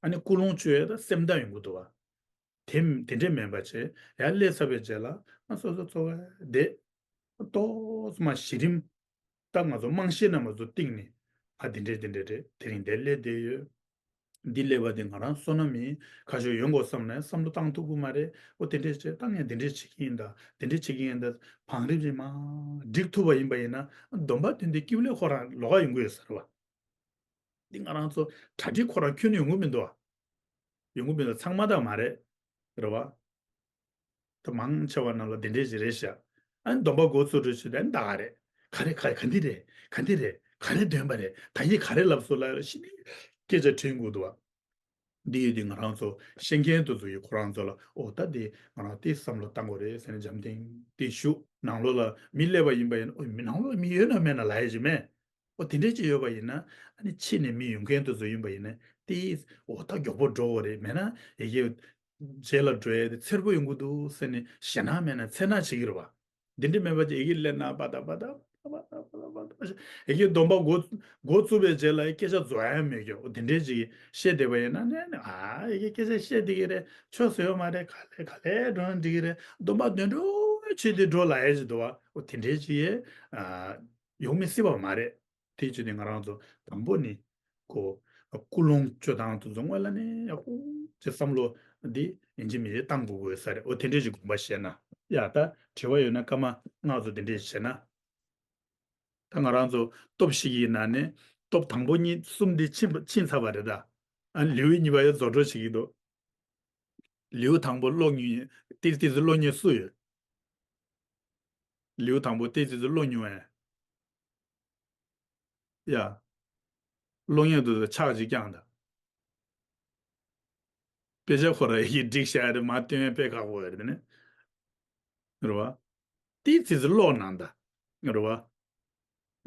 ཨ་ནི་ཀུན་སློང་བཅོས་ཡས་དང་སེམས་གཏམ་ཡོང་གི་འདུག་བ། དེ་དེ་འདྲས་མིན་པ་བྱས། ཡར་སླེབས་ཚར་བའི་རྗེས་ལ་ང་སོ་སོ་འཚོ་བ་བསྡད། ཏོག་ཙམ་གཞི་རིམ། ད་ང་ཚོ་རྨང་གཞི་རྣམ་པ་ཚོ་གཏིང་ནས། ཨ་འདི་འདྲས་འདི་འདྲས་རེད། དེ་རིང་འདིར་སླེབས་བསྡད་ཡོད། འདི་སླེབས་པ་འདི་ང་རང་བསོད་ནམས་ཡིན། ཁ་ཕྱོགས་ཡོང་དགོས་བསམ་ནས་བསམ་བློ་བཏང་ཐུབ་ཀྱི་མ་རེད། ཨོ་དེ་འདྲས་བྱས། ད་ངས་འདི་འདྲས་བྱེད་ཀྱི་ཡིན་ད། དེ་འདྲས་བྱེད་ཀྱི་ཡིན་ད། བང་རིམ་རིམ་མ་སྒྲིག་ཐུབ་པ་ཡིན་པ་ཡིན་ན། སྡོམ་པ་འདོན་དུས་སྐྱིད་པོ་ལས་ཁོ་རང་ལོགས་ཀ་ཡོང་གི་ཡོད་ས་རེད་བ། འདི་ང་རང་ཚོ་གྲ་སྒྲིག་ཁོ་རང་ཁྱོན་ནས་ཡོང་གི་མི་འདུག་བ། ཡོང་གི་མི་འདུག་ཚང་མ་ད་མ་རེད། རེད་བ། ད་མང་ཆེ་བ་རྣམས་ལ་འདི་འདྲས་ཞིག་རེད་ཤག་ཨ་ནི་སྡོམ་པ་འགོ་བཙུགས་འགྲོ་ཞིག་ད་ནི་ད་ག་རེད། ག་རེ་ག་རེ་ག་འདི་རེད། ག་འདི་རེད། ག་རེ་འདོན་པ་རེད། ད་ཡིག་ག་རེ་ལབ་སོང་ལབ་ཡ་ལ་ཤི་ནི་སྐད་ཆ་དྲིས་དགོས་འདུག་བ། འདི་ཡོད་དུས་ང་རང་ཚོ་ཤེས་མཁན་དེ་ཚོ་ཡིས་ཁོ་རང་ཚོ་ལ། ཨོ་ད་འདི་ང་རང་དེ་བསམ་བློ་བཏང་དགོས་རེད་ཟེར་ནས་འཇམ་ཐིང་དེ་ཞུ། ནང་ལོགས་ལ་མི་སླེབས་པ་ཡིན་པ་ཡིན་ན། ཨོ་མི་ནང་ལོགས་ལ་མི་ཡོད་ན་མེད་ན་ལབ་ཡ་ཅིག་མེད། ཨོ་དེ་འདྲས་ཅིག་ཡོད་པ་ཡིན་ན། ཨ་ནི་ཕྱི་ནས་མི་ཡོང་མཁན་དེ་ཚོ་ཡིན་པ་ཡིན་ན་དེ། ཨོ་ད་མགྱོགས་པོ་འགྲོ་དགོས་རེད། མེད་ན་ཡ་གི་རྗེས་ལ་འགྲོ་ཡ་དེ་འཚེར་པོ་ཡོང་གི་འདུག་ཟེར་ནས་ཞེད་སྣང་མེད་ན་འཚེར་སྣང་བྱེད་ཀྱི་རེད་བ། འདི་འདྲ་མེད་པ་ཅིག་ཡ་གི་སླེབས་ན་པ་ཏ་པ་ཏ་པ་ཏ་པ་ཏ་པ་ཏ། ཡ་གི་སྡོམ་པ་འགོ་འགོ་བཙུགས་པའི་རྗེས་ལ་སྐད་ཆ་རྫོགས་ཡ་མེད་ཀྱོ། འོ་དེ་འདྲས་ཅིག་བཤད་བསྡད་པ་ཡིན་ན་ནས་ནས། ཨ་ཡ་གི་སྐད་ཆ་བཤད་བསྡད་ཀྱི་རེད། ཆོ་ཟེར་ཡོད་མ་རེད། ག་ལེ་ག་ལེ་འགྲོ་ན་འགྲིག་གི་རེད། སྡོམ་པ་འདོན་འགྲོ་བྱེད་དུས་འགྲོ་ལབ་ཡ་ཅིག་འདུག་བ། འོ་དེ་འདྲས་ཅིག་ཡ་ཡོང་མི་སྲིད་པ་མ་རེད། དེ་བྱས་ནས་ང་རང་ཚོ་དང་པོ་ནི་ཁོ་ཀུན་སློང་བཅོས་སྟངས་དེ་ཚོ་སྔོན་ལ་ནས་ཡག་པོ་ཅིག་བསམ་བློ་འདི་ཡིན་གཅིག་མིན་གཅིག་བཏང་དགོས་དགོས་ས་རེད། འོ་དེ་འདྲས་ཞིག་དགོངས་པ་བཞེས་ན། ཡ་ད་དྲི་བ་ཡོད་ན་སྐར་མ་ལྔ་ཚོ་དེ་འདྲས་བྱས་ན། ད་ང་རང་ཚོ་སྟོབས་བཞི་གི་ནང་ནས་སྟོབས་དང་པོ་གཉིས་གསུམ་འདི་ཕྱིན་པ་ཕྱིན་ཚར་བ་རེད་ད། ཨ་ལེའུ་གཉིས་པ་ཡང་རྫོགས་འགྲོ་བྱེད་ཀྱི་འདུག་ལེའུ་དང་པོ་ཀློག་མྱོང་། ཏིས་ཏིས་ཀློག་མྱོང་སུ་ཡོད། ལེའུ་དང་པོ་ཏིས་ཏིས་ཀློག་མྱོང་བས། ཡ། ཀློག་མྱོང་འདུག་ད་ཕྱག་ཅིག་བརྐྱངས་དང་། དཔེ་ཆ་ཁོ་རང་ཡི་གེ་བསྒྲིགས་བཞག་རེད། མར་སྟོན་ཡ་དཔེ་ཁག་པོ་རེད་དེ་ནི། རེད་བ། ཏིས་ཏིས་ཀློག་གནང་དང་། རེད་བ།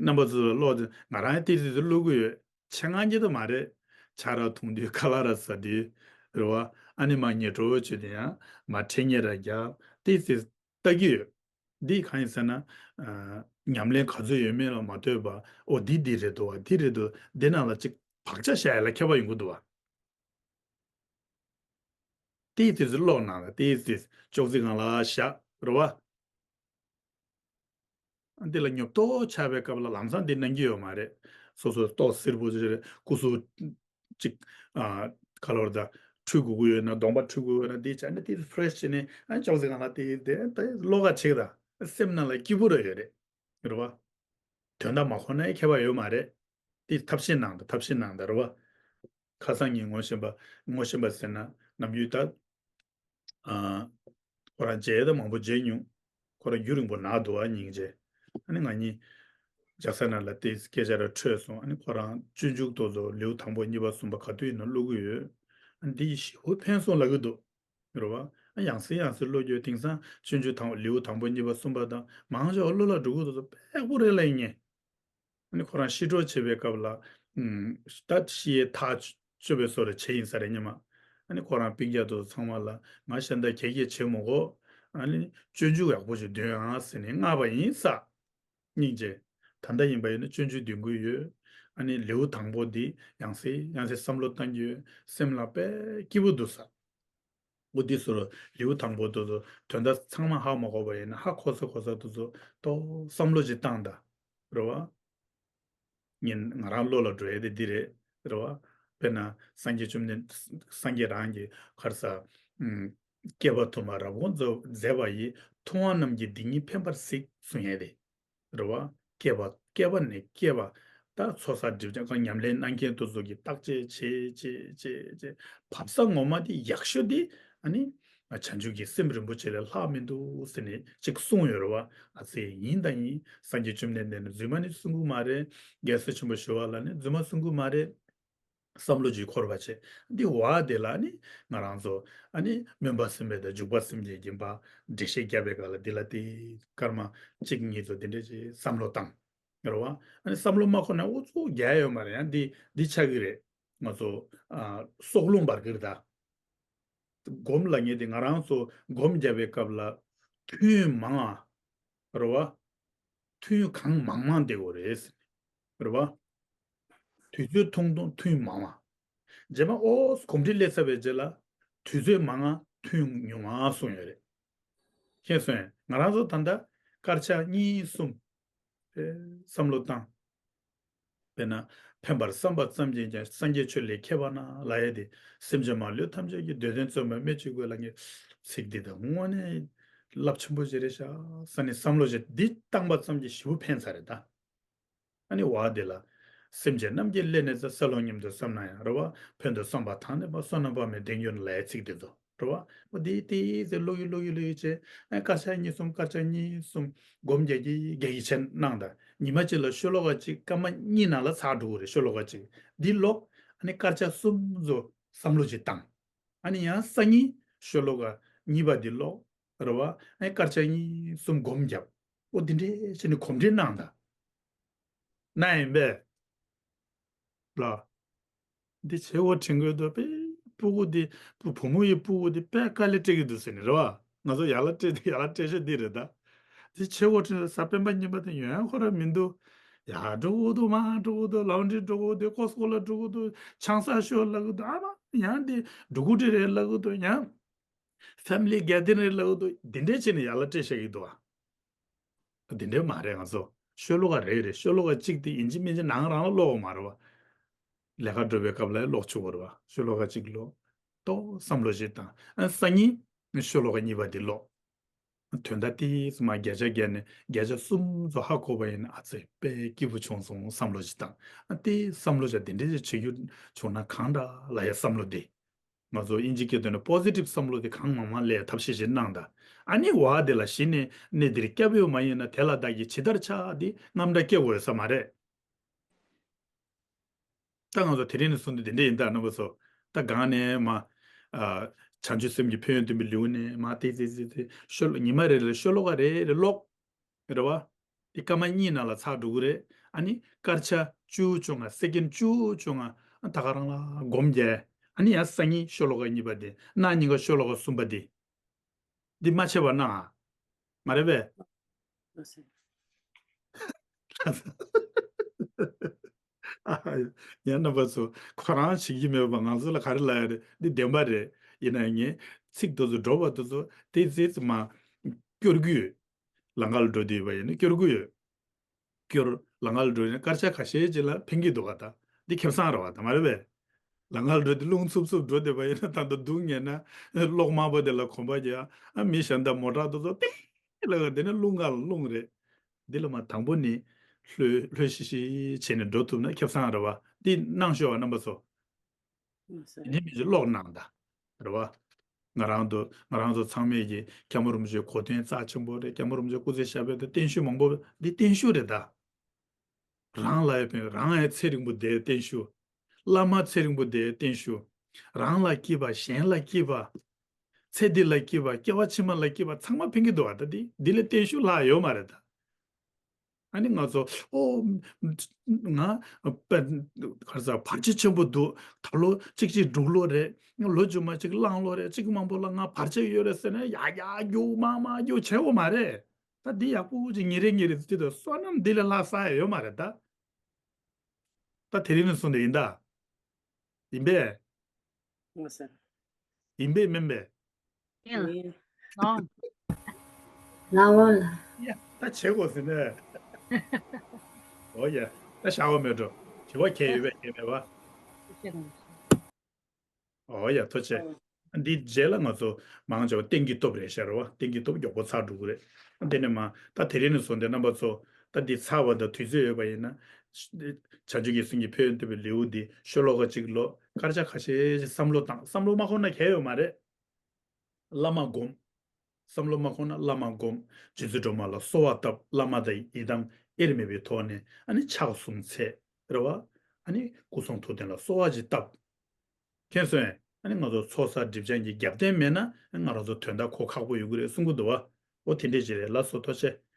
རྣམ་པ་ཚོ་ཀློག་དེ། ང་རང་ཡང་ཏིས་ཏིས་ཀློག་གི་ཡོད། ཆེད་མངགས་ཀྱི་ད་མ་རེད། ཆང་རག་འཐུང་དུས་ཁ་ལག་ར་ཟ་དུས། རེད་བ། ཨ་ནི་མར་ཉལ་འགྲོ་བྱེད་དུས་ཡང་མར་འཕྲིན་ཉལ་ར་རྒྱབ། ཏིས་ཏིས་ལྟ་གི་ཡོད། འདི་གང་ཡིན་ཟེར་ན། ཨ་ཉམས་ལེན་ག་ཚོད་ཡོད་མེད་ལ་མ་ལྟོས་པ། ཨོ་འདི་འདི་རེད་འདུག་བ། འདི་རེད་འདུག་འདི་ནང་ལ་ཅིག་བག་ཆགས་བཞག་ཡ་ལ་མཁས་པ་ཡོང་གི་འདུག་བ། ཏིས་ཏིས་ཀློག་གནང་ལ། ཏིས་ཏིས་ཅོག་ཙེ་སྒང་ལ་བཞག་རེད་བ། འདི་ལ་ཉོབ་ཏོ་ཆགས་པའི་སྐབས་ལ་ལམ་སང་འདི་གནང་གི་ཡོད་མ་རེད། སོ་སོ་ཏོག་སེར་པོ་ཅིག་རེད། སྐུ་གཟུགས་ཅིག་ཨ་ཁ་ལོར་ད་འཁྲུད་དགོས་ཀྱི་ཡོད་ན། གདོང་པ་འཁྲུད་དགོས་ཡོད་ན། འདི་བྱས་ནས་ཏིས་ཕ་རེ་ཤི་བྱས་ནས། ཨ་ཅོག་ཙེ་སྒང་ལ་ཏིས་དེ་ད་ཀློག་ག་བྱེད་ད། སེམས་ནང་ལ་སྐྱིད་པོ་ར་ཡོད་རེད། རེད་བ། དོན་དག་མ་གོ་ན་ཡང་མཁས་པ་ཡོད་མ་རེད། དེ་ཐབས་ཤེས་གནང་དང་། ཐབས་ཤེས་གནང་དང་། རེད་བ། ཁ་སང་ཉིན་ངོ་ཤེས་པ། ངོ་ཤེས་པ་ཟེར་ན་ནམ་རྒྱུན་ད། ཨ་ཁོ་རང་མཇལ་ཡ་ད་མང་པོ་མཇལ་མྱོང་། ཁོ་རང་རྒྱུན་རིང་པོ་ན་འདུག་བ། སྙིང་རྗེ། ཨ་ནི་ང་གཉིས་ཇ་ས་ན་ལ་དེ་སྐད་ཆ་ར་འཕྲོད་སོང་། ཨ་ནི་ཁོ་རང་སྤྱོད་འཇུག་དེ་ཚོ་ལེའུ་དང་པོ་གཉིས་པ་གསུམ་པ་ག་དུས་ཡིན་ན་ཀློག་གི་ཡོད། ཨ་ནི་འདི་ཡིས་ཞེ་པོ་ཕན་སོང་ལབ་ཀྱི་འདུག་རེད་བ། ཨ་ཡང་སེ་ཡང་སེ་ཀློག་རྒྱུ། དེང་སང་སྤྱོད་འཇུག་དང་ལེའུ་དང་པོ་གཉིས་པ་གསུམ་པ་དང་མང་ཆེ་བ་བློ་ལ་འགྲོ་གི་འདུག་ཟེར། པེག་པོ་རེད་ལབ་ཡིན་ངེས། ཨ་ནི་ཁོ་རང་ཤི་གྲོགས་བྱེད་པའི་སྐབས་ལ། ཨུམ། ད་ཤི་ཡས་ཐག་ཆོད་པའི་བཟོ་འདྲ་བྱས་ཡིན་ས་རེད་སྙམ། ཨ་ནི་ཁོ་རང་སྤུན་ཀྱག་དེ་ཚོ་ཚང་མ་ལ། ང་གཞན་དག་གྱེས་གྱེས་བྱེད་མི་དགོས། ཨ་ནི་སྤྱོད་འཇུག་ཡག་པོ་ཞིག་འདོན་ཨང་ཟེར་ནས་མངགས་པ་ཡིན་ས། སྙིང་རྗེ། ད་ལྟ་ཡིན་པ་ཡིན་ན་སྤྱོད་འཇུག་འདོན་གྱི་ཡོད། ཨ་ནི་ལེའུ་དང་པོ་འདི་ཡང་སེ་ཡང་སེ་བསམ་བློ་བཏང་གི་ཡོད། སེམས་ལ་དཔེ་སྐྱིད་པོ་འདུག་ས། འོ་འདི་ཚོར་ལེའུ་དང་པོ་དེ་ཚོ་དོན་དག་ཚང་མ་ཧ་མ་གོ་བ་ཡིན་ན། ཧ་གོ་ས་གོ་ས་དེ་ཚོ་ཏོག་བསམ་བློ་ཅིག་བཏང་དང་། རེད་བ། ངས་ང་རང་བློ་ལ་འགྲོ་ཡ་དེ་འདི་རེད། རེད་བ། དཔེར་ན་སངས་རྒྱས་བཅོམ་ལྡན། སངས་རྒྱས་རང་གིས་ག་རེ་ཟེར། ཨུམ། བསྐལ་པ་དུ་མར་རབ་དགོངས་མཛད་པ་ཡིས། མཐོང་བ་རྣམས་ཀྱི་སྡིག་ཉེས་ཕན་པར་གཟིགས་གསུང་ཡས་དེ། རེད་བ། བསྐལ་པ་བསྐལ་པ་ནས་བསྐལ་པ། ད་ཚོགས་བསགས་སྒྲིབ་སྦྱང་གང་ཉམས་ལེན་གནང་མཁན་དེ་ཚོ་གིས་བརྟག་དཔྱད་བྱེད་བྱེད་བྱེད་བྱེད། བབས་ས་ངོ་མ་དེ་ཡག་ཤོས་དེ་ཨ་ནི་བྱང་ཆུབ་ཀྱི་སེམས་རིན་པོ་ཆེ་ལས་ལྷག་མི་འདུག་ཟེར་ནས་ཅིག་གསུངས་ཡོད་རེད་བ། ཨ་ཙི་ཡིན་དང་ཡིན། སངས་རྒྱས་བཅོམ་ལྡན་འདས་ནི་རྫུན་མ་ནི་གསུང་གི་མ་རེད། རྒྱལ་སྲས་ཆེན་པོ་ཞི་བ་ལྷ་ནི་རྫུན་མ་གསུང་གི་མ་རེད། བསམ་བློ་ཅིག་འཁོར་བ་བྱས། འདི་བ་དེ་ལ་ནི་ང་རང་ཚོ་ཨ་ནི་སྨོན་པ་སེམས་དཔའ་དང་འཇུག་པ་སེམས་བསྐྱེད་ཀྱི་འགྲེལ་བཤད་རྒྱབ་པའི་སྐབས་ལ་འདི་ལ་དེ་སྐར་མ་གཅིག་གཉིས་ཚོ་འདི་འདྲ་ཅིག་བསམ་བློ་བཏང་། རེད་བ། ཨ་ནི་བསམ་བློ་མ་འཁོར་ན་ཨུ་ཚུགས་རྒྱག་ཡོད་མ་རེད། ཡང་འདི་འདི་ཆགས་ཀྱི་རེད། ང་ཚོ་ཨ་སྲོག་རླུང་འབར་གྱི་རེད་ད། སྒོམ་ལབ་མཁན་དེ་ང་རང་ཚོ་སྒོམ་རྒྱབ་པའི་སྐབས་ལ་ཐུན་མང་བ། རེད་བ། ཐུན་གང་མང་མང་བསྡད་དགོས་རེད། རེད་བ། དུས་ཚོད་ཐུང་ཐུང་ཐུན་མང་བ། རྗེས་མ་ཨོ་གོམས་འདྲིས་སླེབས་ཚར་བའི་རྗེས་ལ་དུས་ཚོད་མང་བ་ཐུན་ཉུང་བ་གསུངས་ཡོད་རེད། ཤེས་སོང་ངས། ང་རང་ཚོ་ད་ལྟ་དཀར་ཆག་གཉིས་གསུམ། ཨེ། བསམ་བློ་བཏང་། དཔེར་ན། ཕན་པར་བསམ་པ་ཙམ་གྱིས་ཀྱང་སངས་རྒྱས་ཆོས་ལས་ཁྱད་པར་ན་ལབ་ཡས་དེ། སེམས་ཅན་མ་ལུས་ཐམས་ཅད་ཀྱི་འདོད་དོན་རྩོམ་པའི་སྨོན་ཅིག་དགོས་ལབ་མཁན་ཚིག་འདི་དང་དངོས་གནས་རླབས་ཆེན་པོ་ཞིག་རེད་ཤག་ཟེར་ནས་བསམ་བློ་ཞིག་འདི་བཏང་པ་ཙམ་གྱིས་ཞེ་པོ་ཕན་ཚར་རེད་ད། ཨ་ནི་བ་དེ་ལ། སེམས་ཅན་རྣམས་ཀྱི་སླད་ནི་ཟེར། སྲེད་ལོང་སྙམ་དུ་བསམ་ན་ཡང་རེད་བ། ཕན་དུ་བསམ་པ་དང་ལྡན་པ། བསོད་ནམས་དཔག་མེད་ལྡན་གྱུར་ལབ་ཡས་ཚིག་དེ་ཚོ་རེད་བ། འོ་དེ་དེ་ཟེར་ཀློག་གི་ཀློག་གི་ཀློག་གི་བྱས། ཨ་དཀར་ཆག་གཉིས་གསུམ་དཀར་ཆག་གཉིས་གསུམ་སྒོམ་རྒྱག་གི་རྒྱག་གི་བྱས་གནང་དང་། ཉི་མ་གཅིག་ལ་ཤོ་ལོ་ཀ་གཅིག་སྐར་མ་གཉིས་ནང་ལ་ཚར་འགྲོ་གི་རེད། ཤོ་ལོ་ཀ་གཅིག་འདི་ཀློག་ཨ་ནི་དཀར་ཆག་གསུམ་ཚོ་བསམ་བློ་ཅིག་བཏང་། ཨ་ནི་ཡང་སང་ཉིན་ཤོ་ལོ་ཀ་གཉིས་པ་འདི་ཀློག་རེད་བ། ཨ་ནི་དཀར་ཆག་གཉིས་གསུམ་སྒོམ་རྒྱབ། འོ་འདི་འདྲས་བྱས་ནས་གོམས་འདྲིས་གནང་དང་། ན་ཡིན་པས། ལ། འདི་བྱེད་དགོས་དྲན་དགོས་འདུག་པས། སྤུ་གུ་འདི་བུ་བུ་མོ་ཡི་སྤུ་གུ་འདི་དཔེ་དཀའ་ལས་སྤྲད་ཀྱི་འདུག་ཟེར་ནས་རེད་བ། ང་ཚོ་ཡག་ལ་སྤྲད་དེ་ཡག་ལ་སྤྲད་ཤོག་འདི་རེད་ད། འདི་བྱེད་དགོས་དྲན་འདུག་ས། སྤེན་པ་གཉིས་པ་དེ་ཡོང་ཡ་ཁོ་ར་མི་འདུག་ཡ་འགྲོ་གི་འདུག་མ་འགྲོ་གི་འདུག་ལའོན་ཌི་རི་འགྲོ་གི་འདུག་ཀོ་སི་ཀོ་ལ་འགྲོ་གི་འདུག་ཆང་ས་ཤོར་ལབ་གི་འདུག་ཨ་མ་ཡང་འདི་འགྲོ་གི་འདྲ་རེད་ལབ་གི་འདུག་ཡང་ཕེ་མི་ལི་གེ་དར་རིང་རེད་ལབ་གི་འདུག་འདི་འདྲས་བྱས་ནས་ཡག་ལ་སྤྲད་བཞག་གི་འདུག་ཨ། འདི་འདྲས་མ་རེད། ང་ཚོ་ཤོ་ལོ་ཀ་རེ་རེ། ཤོ་ལོ་ཀ་གཅིག་དེ་ཡིན་གཅིག་མིན་གཅིག་ནང་རང་ལ་ཀློག་དགོས་མ་རེད་བ། ལས་ཀ་འགྲོ་བའི་སྐབས་ལ་ཀློག་ཆོག་གི་རེད་བ། ཤོ་ལོ་ཀ་གཅིག་ཀློག་ཏོག་བསམ་བློ་ཞིག་བཏང་། ཨ་སང་ཉིན་ཤོ་ལོ་ཀ་གཉིས་པ་དེ་ཀློག་དོན་དག་དེ་ཚོ་མར་བརྒྱ་ཆ་བརྒྱ་ནས་བརྒྱ་ཆ་གསུམ་ཚོ་ཧ་གོ་བ་ཡིན་ན། ཨ་ཙི་དཔེ་སྐྱིད་པོ་བྱུང་སོང་བསམ་བློ་ཞིག་བཏང་། ཨ་དེ་བསམ་བློ་ཞིག་དེ་འདྲས་ཞིག་བྱེད་རྒྱུ་བྱུང་ན་གང་འདྲ་ལབ་ཡ་བསམ་བློ་དེ། ང་ཚོ་དབྱིན་ཇི་སྐད་དུ་ནི་པོ་སི་ཊིབ་བསམ་བློ་དེ་གང་མང་མང་སླེབས་ཐབས་ཤེས་ཤིག་གནང་དང་། ཨ་ནི་བ་དེ་ལ་གཞི་ནས་གནས་འདིར་སྐྱབས་ཡོད་མ་ཡིན་ན། དེ་ལ་བདག་གིས་ཇི་ལྟར་ཕྱག་འདི་རྔམ་སྐྲག་སྐྱེ་དགོས་ཡོད་ས་མ་རེད། ད་ང་ཚོ་དེ་རིང་ནས་བཟུང་སྟེ་དེ་འདྲ་ཡིན་ད་རྣམ་པ་ཚོ། ད་སྒང་ནས་མ། ཨ། བྱང་ཆུབ་སེམས་ཀྱི་ཕན་ཡོན་སྟོན་པའི་ལེའུ་ནས་མ་ཏི་ཏི་ཏི་ཏི་ཤོ་ལོ་ཉི་མ་རེ་རེ་ཤོ་ལོ་ཀ་རེ་རེ་ཀློག་རེད་བ། དེ་སྐར་མ་གཉིས་ནང་ལ་ཚར་འགྲོ་གི་རེད། ཨ་ནི་སྐར་ཆ་བཅུ་བཅོ་ལྔ། སེ་ཀེན་བཅུ་བཅོ་ལྔ། ཨ་ད་ག་རང་ལ་སྒོམ་རྒྱག་ཨ་ནི་ཡང་སང་ཉིན་ཤོ་ལོ་ཀ་གཉིས་པ་དེ། གནངས་ཉིན་ཀ་ཤོ་ལོ་ཀ་གསུམ་པ་དེ། འདི་མ་ཆད་པར་གནང་ཨ། མ་རེད་པས། ཨ། ཡང་རྣམ་པ་ཚོ་ཁོ་རང་བྱེད་ཀྱི་མེད་པ་ང་ཚོ་ལ་ག་རེ་ལབ་ཡ་རེད། འདི་བདེན་པ་རེད། ཡིན་ན་ངས་ཚིག་དེ་ཚོ་སྒྲོག་པ་དེ་ཚོ་དེ་ཙི་ཙི་མ་སྐྱོར་གྱི་ཡོད། ལམ་ཁ་ལ་འགྲོ་བསྡད་པ་ཡིན་ན་སྐྱོར་གྱི་ཡོད། སྐྱོར། ལམ་ཁ་ལ་འགྲོ་ཡིན་ན་སྐར་ཆ་ཁ་ཤས་ཅིག་ལ་ཕན་གྱི་འདུག་ག་ད་འདི་ཁེ་བཟང་རེད་བ། ད་མ་རེད་པས། ལམ་ཁ་ལ་འགྲོ་དེ་རླུང་འཚུབ་འཚུབ་འགྲོ་བསྡད་པ་ཡིན་ན། ད་ལྟ་སྡུག་བསྔལ་ན་གློག་དམར་པོ་དེ་ལ་གོམ་པ་རྒྱག་ཨ་མི་གཞན་དག་མོ་ཊ་དེ་ཚོ་ཏིང་ལ་དེ་ནས་རླུང་ཁ་ལ་རླུང་རེད། འདི་ལ་མ་དང་པོ་ནི་ལྷོད་ལྷོད་ཤིག་ཤིག་བྱས་ནས་འགྲོ་ཐུབ་ན་ཁེ་བཟང་རེད་བ། འདི་གནང་ཤོག་ཨ་རྣམ་པ་ཚོ། ཡིན་མིན་ཅིག་ཀློག་གནང་དང་། རེད་བ། ང་རང་ཚོ་ང་རང་ཚོ་ཚང་མས་ཀྱི་སྐྱབས་མགོན་རིན་པོ་ཆེའི་གོ་སྟོན་རྩ་ཆེན་པོ་རེད། སྐྱབས་མགོན་རིན་པོ་ཆེ་སྐུ་ཚེ་ཞབས་པད་དང་བརྟན་བཞུགས་མང་པོ། འདི་བརྟན་བཞུགས་རེད་ད། རང་ལ་ཡོད་པའི་རང་ཡང་ཚེ་རིང་པོ་བསྡད་བརྟན་བཞུགས། བླ་མ་ཚེ་རིང་པོ་བསྡད་བརྟན་བཞུགས། རང་ལ་སྐྱིད་པ། གཞན་ལ་སྐྱིད་པ། ཚེ་འདི་ལ་སྐྱིད་པ། སྐྱེ་བ་ཕྱི་མ་ལ་སྐྱིད་པ་ཚང་མ་ཕན་གྱི་འདུག་ཨ། ད་འདི་འདི་ལས་བརྟན་བཞུགས་ལྷག་ཡོད་མ་རེད་ད། ཨ་ནི་ང་ཚོ་ཨོ། ང་བར་ཆད་ཆེན་པོ་འདུག་ད་ལོ་གཅིག་གཅིག་འབྲུག་ལོ་རེད། ལོ་རྗེས་མ་གཅིག་གླང་ལོ་རེད། གཅིག་མང་པོ་ལ་ང་བར་ཆད་ཡོད་རེད་ཟེར་ནས་ཡ་ཡ་རྒྱུག་མ་མ་རྒྱུག་བྱེད་དགོས་མ་རེད། ད་འདི་ཡག་པོ་ཅིག་ཉིན་རེ་ཉིན་རེ་དུས་དང་བསོད་ནམས་འདི་ལས་ལྷག་ས་ཡ་ཡོད་མ་རེད་ད། ད་དེ་རིང་ནས་བཟུང་སྟེ་ཡིན་ད། ཡིན་པས། ཡིན་པས་མིན་པས། ཡིན། ལགས་འོང་ལགས། ད་བྱེད་དགོས་ཟེར་ནས། འོ་ཡ། ད་བཞག་པ་མེད་འགྲོ། དྲི་བ་གལ་ཡོད་པས་གལ་མེད་པ། འོ་ཡ། ཐུགས་རྗེ་ཆེ། འདི་རྗེས་ལ་ང་ཚོ་མང་ཆེ་བ་གཏན་གྱི་སྟོབས་རེད་ཤག་རེད་བ། གཏན་གྱི་སྟོབས་མགྱོགས་པོ་ཚར་འགྲོ་གི་རེད། དེ་ནས་མ་ད་དེ་རིང་ནས་བཟུང་སྟེ་རྣམ་པ་ཚོ་ད་འདི་ཚར་བ་དང་དུས་ཚོད་ཡོད་པ་ཡིན་ན། བྱང་ཆུབ་ཀྱི་སེམས་ཀྱི་ཕན་ཡོན་སྟོན་པའི་ལེའུ་འདི་ཤོ་ལོ་ཀ་གཅིག་ཀློག་སྐར་ཆ་ཁ་ཤས་ཤིག་བསམ་བློ་བཏང་། བསམ་བློ་མ་འཁོར་ན་གལ་ཡོད་མ་རེད། བླ་མ་སྒོམ། བསམ་བློ་མ་འཁོར་ན་བླ་མ་སྒོམ། རྗེ་བཙུན་སྒྲོལ་མ་ལ་གསོལ་བ་བཏབ། བླ་མ་དང་ཡི་དམ་དབྱེར་མེད་པའི་ཐོག་ནས་ཨ་ནི་ཕྱག་གསུམ་འཚལ། རེད་བ། ནི་སྐུ་གསུང་ཐུགས་རྟེན་ལ་གསོལ་བ་ཅིག་བཏབ། མཁྱེན་སོང་ངས། ཨ་ནི་ང་ཚོ་ཚོགས་བསགས་སྒྲིབ་སྦྱང་གི་རྒྱབ་རྟེན་མེད་ན་ང་རང་ཚོ་དོན་དག་གོ་ཁག་པོ་ཡོང་གི་རེད་གསུང་གི་འདུག་བ། འོ་དེ་འདྲས་ཅིག་རེད། ལགས་སོ། ཐུགས་རྗེ་ཆེ།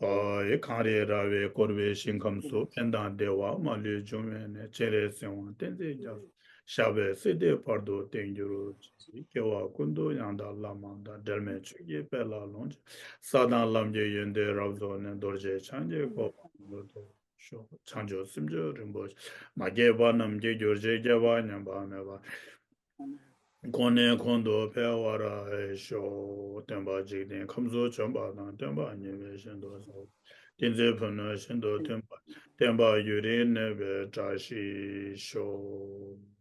ཨོ་ཡེ། གངས་རི་ར་བས་བསྐོར་བའི་ཞིང་ཁམས་སུ། ཕན་དང་བདེ་བ་མ་ལུས་འབྱུང་བའི་གནས། སྤྱན་རས་གཟིགས་དབང་བསྟན་འཛིན་རྒྱ་མཚོ། ཞབས་པད་སྲིད་མཐའི་བར་དུ་བརྟན་གྱུར་ཅིག། སྐྱེ་བ་ཀུན་ཏུ་ཡང་དག་བླ་མ་དང་། འབྲལ་མེད་ཆོས་ཀྱི་དཔལ་ལ་ལོངས་སྤྱོད། ས་དང་ལམ་གྱི་ཡོན་ཏན་རབ་རྫོགས་ནས། རྡོ་རྗེ་འཆང་གི་གོ་འཕང་མྱུར་ཐོབ་ཤོག། བྱང་ཆུབ་སེམས་མཆོག་རིན་པོ་ཆེ། མ་སྐྱེས་པ་རྣམས་སྐྱེ་གྱུར་ཅིག། སྐྱེས་པ་ཉམས་པ་མེད་པར། གོང་ནས་གོང་དུ་འཕེལ་བར་ཤོག། སྟོན་པ་འཇིག་རྟེན་ཁམས་སུ་བྱོན་པ་དང་། སྟོན་པ་ཉིད་འོད་བཞིན་དུ་གསལ་བ། བསྟན་འཛིན་ཕུ་ནུ་བཞིན་དུ་མཐུན་པ། བསྟན་པ་ཡུན་རིང་གནས་པའི་བཀྲ་ཤིས་ཤོག།